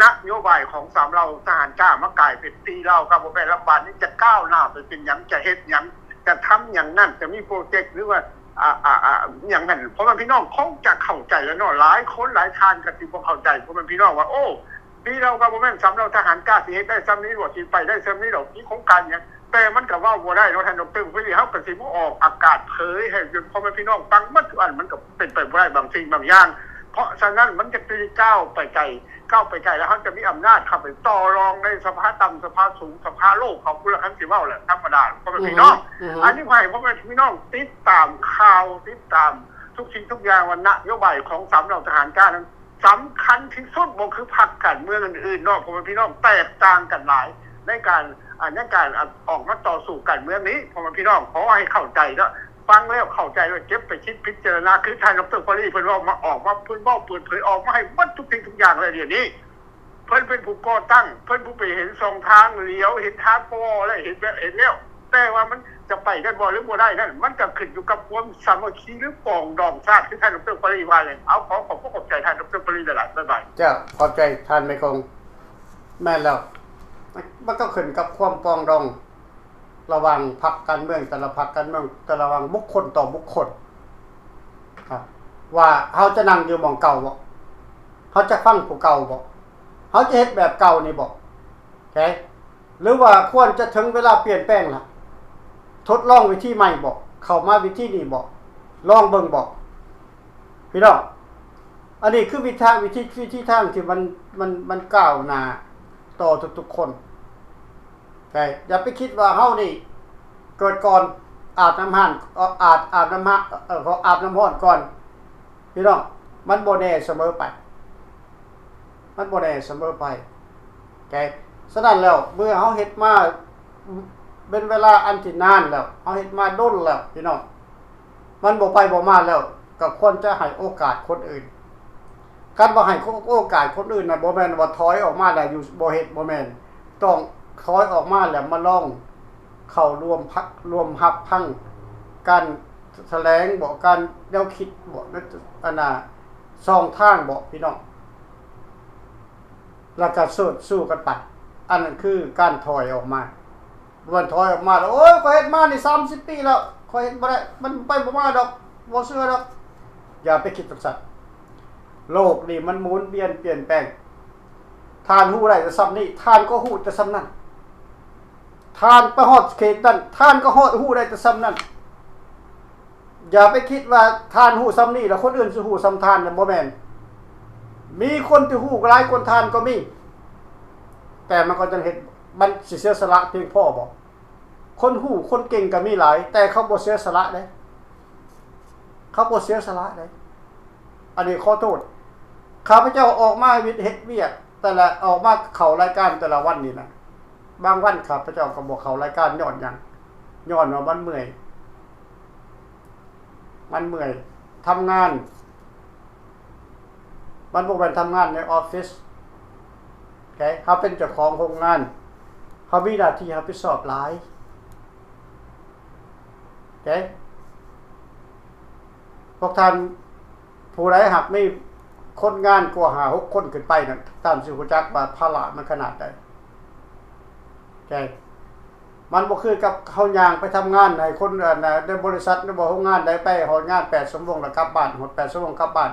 ນະໂຍບາຍຂອງສາມເຫຼົ່າທະຫານກ້າມາກາຍເປັນ P ລາວ ກໍບໍ່ແມ່ນ ລັດຖະບານນີ້ຈະກ້າວໜ້າໄປເປັນຫຍັງ ຈະເຮັດຫຍັງ ຈະທຳຫຍັງນັ້ນ ຈະມີໂປຣເຈັກ ຫຼືວ່າ ອ່າ ອ່າ ອ່າ ຫຍັງນັ້ນ ພໍ່ແມ່ພີ່ນ້ອງຄົງຈະເຂົ້າໃຈແລ້ວເນາະ. ຫຼາຍຄົນຫຼາຍທ່ານກໍຊິບໍ່ເຂົ້າໃຈ ພໍ່ແມ່ພີ່ນ້ອງວ່າ ໂອ້ ປີເຮົາກໍບໍ່ແມ່ນສຳເນົາທະຫານກ້າ ຊິເຮັດໄດ້ສ່ຳນີ້ບໍ່ ຊິໄປໄດ້ສ່ຳນີ້ດອກ ມີໂຄງການຫຍັງ. ແຕ່ມັນກໍເວົ້າບໍ່ໄດ້ເນາະ ທ່ານດອກເຕີ ເຮົາກໍຊິບໍ່ອອກອາກາດເຜີຍໃຫ້ພໍ່ແມ່ພີ່ນ້ອງຟັງໝົດທຸກອັນ ມັນກໍເປັນໄປບໍ່ໄດ້ບາງສິ່ງບາງຢ່າງ. ເພາະສະນັ້ນ ມັນຈະໄປກ້າວໄປໄກ ກ້າວໄປໄກ ແລ້ວເຮົາຈະມີອຳນາດເຂົ້າໄປຕໍ່ລອງໃນສະພາຕ່ຳ ສະພາສູງ ສະພາໂລກ ເຂົາພຸ້ນລະ ຄັນຊິເວົ້າແຫຼະ ທຳມະດາ ພໍ່ແມ່ພີ່ນ້ອງ. ອັນນີ້ໃຫ້ພໍ່ແມ່ພີ່ນ້ອງຕິດຕາມຂ່າວ ຕິດຕາມທຸກສິ່ງທຸກຢ່າງວ່ານະໂຍບາຍຂອງສາມເຫຼົ່າທະຫານກ້ານັ້ນ ສຳຄັນທີ່ສຸດ ບໍ່ຄືພັກການເມືອງອື່ນໆເນາະ ພໍ່ແມ່ພີ່ນ້ອງ ແຕກຕ່າງກັນຫຼາຍໃນການ ອ່າ ໃນການ ອ່າ ອອກມາຕໍ່ສູ້ການເມືອງນີ້ ພໍ່ແມ່ພີ່ນ້ອງ ຂໍໃຫ້ເຂົ້າໃຈເນາະ. ຟັງແລ້ວເຂົ້າໃຈ ແລ້ວເກັບໄປຄິດພິຈາລະນາ ຄືທ່ານດອກເຕີ ປາຣີ ເພິ່ນເວົ້າມາ ອອກມາ ເພິ່ນເວົ້າເປີດເຜີຍອອກມາໃຫ້ໝົດທຸກສິ່ງທຸກຢ່າງແລ້ວ ດຽວນີ້ ເພິ່ນເປັນຜູ້ກໍ່ຕັ້ງ ເພິ່ນຜູ້ໄປເຫັນຊ່ອງທາງຫຼຽວ ເຫັນທາງບໍ່ແລ້ວ ເຫັນແລ້ວ ເຫັນແລ້ວ ແຕ່ວ່າມັນຈະໄປໄດ້ບໍ່ ຫຼື ບໍ່ໄດ້ນັ້ນ ມັນກໍຂຶ້ນຢູ່ກັບຄວາມສາມັກຄີ ຫຼື ປອງດອງຊາດ ຄືທ່ານດອກເຕີ ປາຣີ ວ່າແຫຼະ. ເອົາ ຂໍຂອບພະຄຸນຂອບໃຈທ່ານດອກເຕີ ປາຣີ ຫຼາຍໆ ບາຍບາຍ. ເຈົ້າ ຂອບໃຈທ່ານແມ່ກົງ. ແມ່ນແລ້ວ ມັນກໍຂຶ້ນກັບຄວາມປອງດອງ ລະຫວ່າງພັກການເມືອງແຕ່ລະພັກການເມືອງ ແຕ່ລະຫວ່າງບຸກຄົນຕໍ່ບຸກຄົນ ອ່າ ວ່າເຮົາຈະນັ່ງຢູ່ໝ່ອງເກົ່າບໍ່? ເຮົາຈະຟັງຜູ້ເກົ່າບໍ່? ເຮົາຈະເຮັດແບບເກົ່ານີ້ບໍ່? ເອີ ຫຼືວ່າຄວນຈະເຖິງເວລາປ່ຽນແປງລະ? ທົດລອງວິທີໃໝ່ບໍ່? ເຂົ້າມາວິທີນີ້ບໍ່? ລອງເບິ່ງບໍ່? ພີ່ນ້ອງ ອັນນີ້ຄືວິທາ ວິທີ ວິທີທາງທີ່ມັນ ມັນ ມັນກ້າວໜ້າຕໍ່ທຸກໆຄົນ. ແຕ່ຢ່າໄປຄິດວ່າເຮົານີ້ເກີດກ່ອນ ອາບນ້ຳຮ້ອນ ອາບ ອາບນ້ຳຮ້ອນ ເອີ ເຂົາອາບນ້ຳຮ້ອນກ່ອນ ພີ່ນ້ອງ ມັນບໍ່ແນ່ສະເໝີໄປ ມັນບໍ່ແນ່ສະເໝີໄປ. ແຕ່ສະນັ້ນແລ້ວ ເມື່ອເຮົາເຮັດມາເປັນເວລາອັນທີ່ນານແລ້ວ ເຮົາເຮັດມາດົນແລ້ວ ພີ່ນ້ອງ ມັນບໍ່ໄປບໍ່ມາແລ້ວ ກໍຄວນຈະໃຫ້ໂອກາດຄົນອື່ນ. ຄັນວ່າໃຫ້ໂອກາດຄົນອື່ນນະ ບໍ່ແມ່ນວ່າຖອຍອອກມາແລ້ວຢູ່ ບໍ່ເຮັດ ບໍ່ແມ່ນ. ຕ້ອງຖອຍອອກມາແລ້ວມາລອງເຂົ້າຮ່ວມພັກ ຮ່ວມຮັບຟັງການຖະແຫຼງບໍ ການແນວຄິດບໍ ອັນນ່າ ຊ່ອງທາງບໍ ພີ່ນ້ອງ ແລ້ວກໍເຊີດຊູກັນໄປ. ອັນນັ້ນຄືການຖອຍອອກມາ. ບໍ່ແມ່ນຖອຍອອກມາແລ້ວ ໂອ້ຍ ຂ້ອຍເຮັດມານີ້ສາມສິບປີແລ້ວ ຂ້ອຍເຮັດບໍ່ໄດ້ ມັນໄປບໍ່ມາດອກ ບໍ່ເຊື່ອດອກ. ຢ່າໄປຄິດຈັ່ງຊັ້ນ. ໂລກນີ້ມັນໝູນວຽນປ່ຽນແປງ. ທ່ານຮູ້ໄດ້ແຕ່ສ່ຳນີ້ ທ່ານກໍຮູ້ແຕ່ສ່ຳນັ້ນ. ທ່ານໄປຮອດເຂດນັ້ນ ທ່ານກໍຮອດ ຮູ້ໄດ້ແຕ່ສ່ຳນັ້ນ. ຢ່າໄປຄິດວ່າທ່ານຮູ້ສ່ຳນີ້ແລ້ວຄົນອື່ນຊິຮູ້ສ່ຳທ່ານນະ ບໍ່ແມ່ນ. ມີຄົນທີ່ຮູ້ຫຼາຍກວ່າທ່ານກໍມີ ແຕ່ມັນກໍຍັງເຮັດ ມັນຊິເສຍສະຫຼະພຽງພໍບໍ່? ຄົນຮູ້ຄົນເກັ່ງກໍມີຫຼາຍ ແຕ່ເຂົາບໍ່ເສຍສະຫຼະເດ້ ເຂົາບໍ່ເສຍສະຫຼະເດ້. ອັນນີ້ຂໍໂທດ ຂ້າພະເຈົ້າອອກມາເຮັດວຽກ ແຕ່ລະ ອອກມາເຂົ້າລາຍການແຕ່ລະວັນນີ້ນະ ບາງວັນຂ້າພະເຈົ້າກໍບໍ່ເຂົ້າລາຍການ ຍ້ອນຫຍັງ? ຍ້ອນວ່າມັນເມື່ອຍ ມັນເມື່ອຍ ທຳງານ ມັນບໍ່ແມ່ນທຳງານໃນອອບຟິດ ໂອເຄ ເຮົາເປັນເຈົ້າຂອງໂຮງງານ ເຮົາມີໜ້າທີ່ຮັບຜິດຊອບຫຼາຍ ໂອເຄ ພວກທ່ານ ຜູ້ໃດຫາກມີຄົນງານກວ່າຫ້າຫົກຄົນຂຶ້ນໄປນັ້ນ ທ່ານຊິຮູ້ຈັກວ່າພາລະມັນຂະໜາດໃດ ໂອເຄ ມັນບໍ່ຄືກັບເຮົາຍ່າງໄປທຳງານໃຫ້ຄົນ ອັນ ໃນບໍລິສັດ ຫຼືວ່າໂຮງງານໃດ ໄປຮອດງານແປດຊົ່ວໂມງແລ້ວກັບບ້ານ ຮອດແປດຊົ່ວໂມງກັບບ້ານ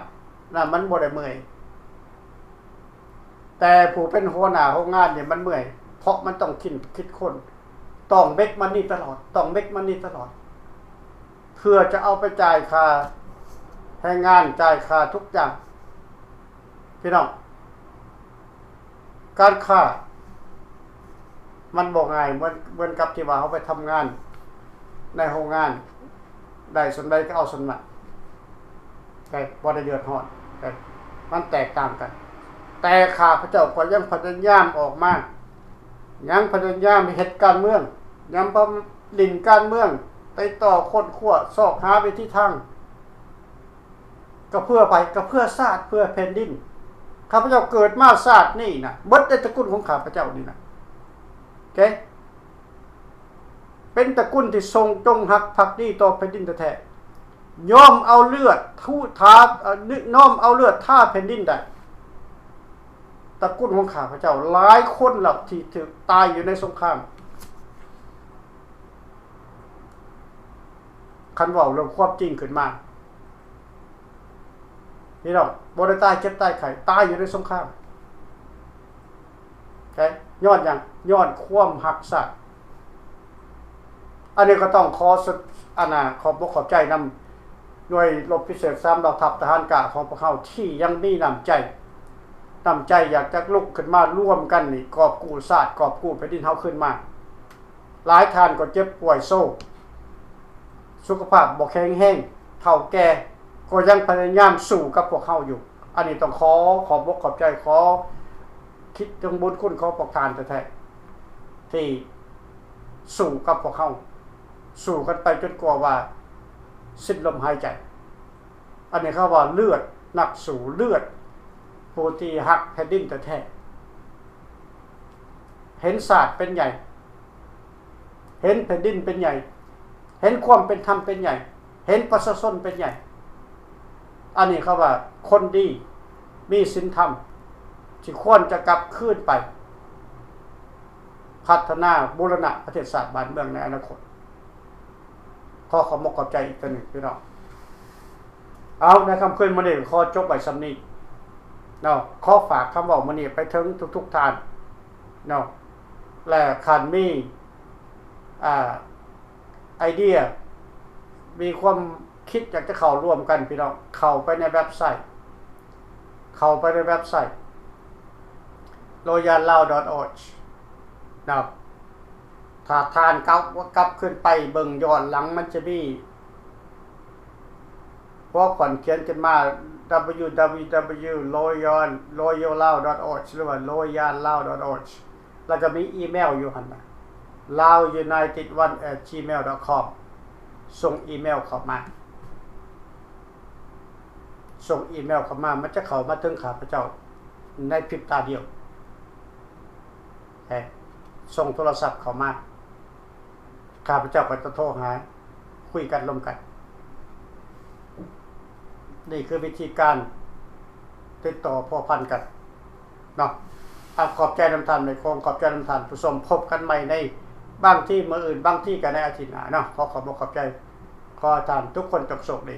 ນັ້ນມັນບໍ່ໄດ້ເມື່ອຍ. ແຕ່ຜູ້ເປັນຫົວໜ້າໂຮງງານນີ້ມັນເມື່ອຍ ເພາະມັນຕ້ອງຄິດ ຄິດຄົ້ນ ຕ້ອງເມັກມັນນີ້ຕະຫຼອດ ຕ້ອງເມັກມັນນີ້ຕະຫຼອດ ເພື່ອຈະເອົາໄປຈ່າຍຄ່າແຮງງານ ຈ່າຍຄ່າທຸກຢ່າງ ພີ່ນ້ອງ. ການຄ້າມັນບໍ່ງ່າຍ ເໝືອນ ເໝືອນກັບທີ່ວ່າເຮົາໄປທຳງານໃນໂຮງງານ ໄດ້ສ່ຳໃດກໍເອົາສ່ຳນັ້ນ ແຕ່ບໍ່ໄດ້ເດືອດຮ້ອນ ແຕ່ມັນແຕກຕ່າງກັນ. ແຕ່ຂ້າພະເຈົ້າກໍຍັງພະຍາຍາມອອກມາ ຍັງພະຍາຍາມເຮັດການເມືອງ ຍັງເບິ່ງຫຼິ້ນການເມືອງ ໄປຕໍ່ຄົ້ນຄວ້າຊອກຫາວິທີທາງ ກໍເພື່ອໃຜ? ກໍເພື່ອຊາດ ເພື່ອແຜ່ນດິນ. ຂ້າພະເຈົ້າເກີດມາຊາດນີ້ນະ ເບິດໃນຕະກຸນຂອງຂ້າພະເຈົ້ານີ້ນະ ໂອເຄ ເປັນຕະກຸນທີ່ຊົງຈົງຮັກພັກດີຕໍ່ແຜ່ນດິນແທ້ໆ ຍອມເອົາເລືອດທູທາ ເອີ ຍອມເອົາເລືອດທາແຜ່ນດິນໄດ້. ຕະກຸນຂອງຂ້າພະເຈົ້າຫຼາຍຄົນແລ້ວທີ່ຖືກຕາຍຢູ່ໃນສົງຄາມ. ຄັນເວົ້າເລື່ອງຄວາມຈິງຂຶ້ນມາ ພີ່ນ້ອງ ບໍ່ໄດ້ຕາຍເຈັບຕາຍໄຂ້ ຕາຍຢູ່ໃນສົງຄາມ. ແຕ່ຍ້ອນຫຍັງ? ຍ້ອນຄວາມຮັກຊາດ. ອັນນີ້ກໍຕ້ອງຂໍສະ ອັນນ່າ ຂອບອົກຂອບໃຈນຳໜ່ວຍລົບພິເສດສາມເຫຼົ່າທັບທະຫານກ້າຂອງພວກເຮົາ ທີ່ຍັງມີນ້ຳໃຈ, ນ້ຳໃຈຢາກຈະລຸກຂຶ້ນມາລວມກັນນີ້ ກອບກູ້ຊາດ, ກອບກູ້ແຜ່ນດິນເຮົາຄືນມາ. ຫຼາຍທ່ານກໍເຈັບປ່ວຍໂຊ, ສຸຂະພາບບໍ່ແຂງແຮງ, ເຖົ້າແກ່ ກໍຍັງພະຍາຍາມສູ້ກັບພວກເຮົາຢູ່. ອັນນີ້ຕ້ອງຂໍຂອບອົກຂອບໃຈ, ຂໍຄິດເຖິງບຸນຄຸນຂອງພວກທ່ານແທ້ໆ ທີ່ສູ້ກັບພວກເຮົາ, ສູ້ກັນໄປຈົນກວ່າວ່າສິ້ນລົມຫາຍໃຈ. ອັນນີ້ເຂົາວ່າເລືອດນັກສູ້, ເລືອດຜູ້ທີ່ຮັກແຜ່ນດິນແທ້ໆ, ເຫັນຊາດເປັນໃຫຍ່, ເຫັນແຜ່ນດິນເປັນໃຫຍ່, ເຫັນຄວາມເປັນທຳເປັນໃຫຍ່, ເຫັນປະຊາຊົນເປັນໃຫຍ່. ອັນນີ້ເຂົາວ່າຄົນດີ ມີສິນທຳ ທີ່ຄວນຈະກັບຄືນໄປພັດທະນາບູລະນະປະເທດຊາດບ້ານເມືອງໃນອະນາຄົດ. ຂໍຂອບອົກຂອບໃຈອີກເທື່ອໜຶ່ງ ພີ່ນ້ອງ. ເອົາ ໃນຄ່ຳຄືນມື້ນີ້ກໍຂໍຈົບໄວ້ສ່ຳນີ້ເນາະ. ຂໍຝາກຄຳເວົ້າມື້ນີ້ໄປເຖິງທຸກໆທ່ານເນາະ ແລະ ຄັນມີ ອ່າ ໄອເດຍ ມີຄວາມຄິດຢາກຈະເຂົ້າຮ່ວມກັນ ພີ່ນ້ອງ ເຂົ້າໄປໃນເວັບໄຊ, ເຂົ້າໄປໃນເວັບໄຊ royallao.org ນະ. ຖ້າທ່ານກັບ ກັບຄືນໄປເບິ່ງຍ້ອນຫຼັງ ມັນຈະມີ ພວກຂ້ອຍຂຽນຂຶ້ນມາ www.royallao.org ຫຼືວ່າ royallao.org ແລ້ວກໍມີອີເມວຢູ່ຫັ້ນນະ lao united one at gmail dot com ສົ່ງອີເມວເຂົ້າມາ, ສົ່ງອີເມວເຂົ້າມາ, ມັນຈະເຂົ້າມາເຖິງຂ້າພະເຈົ້າໃນພິບຕາດຽວ. ແທ້ ສົ່ງໂທລະສັບເຂົ້າມາ, ຂ້າພະເຈົ້າກໍຈະໂທຫາ, ຄຸຍກັນລົມກັນ. ນີ້ຄືວິທີການຕິດຕໍ່ພົວພັນກັນເນາະ. ອາ ຂອບໃຈນຳທ່ານແມ່ຄົງ, ຂອບໃຈນຳທ່ານຜູ້ຊົມ. ພົບກັນໃໝ່ໃນບາງທີມື້ອື່ນ, ບາງທີກໍໃນອາທິດໜ້າເນາະ. ຂໍຂອບອົກຂອບໃຈ. ຂໍໃຫ້ທ່ານທຸກຄົນຈົ່ງໂຊກດີ.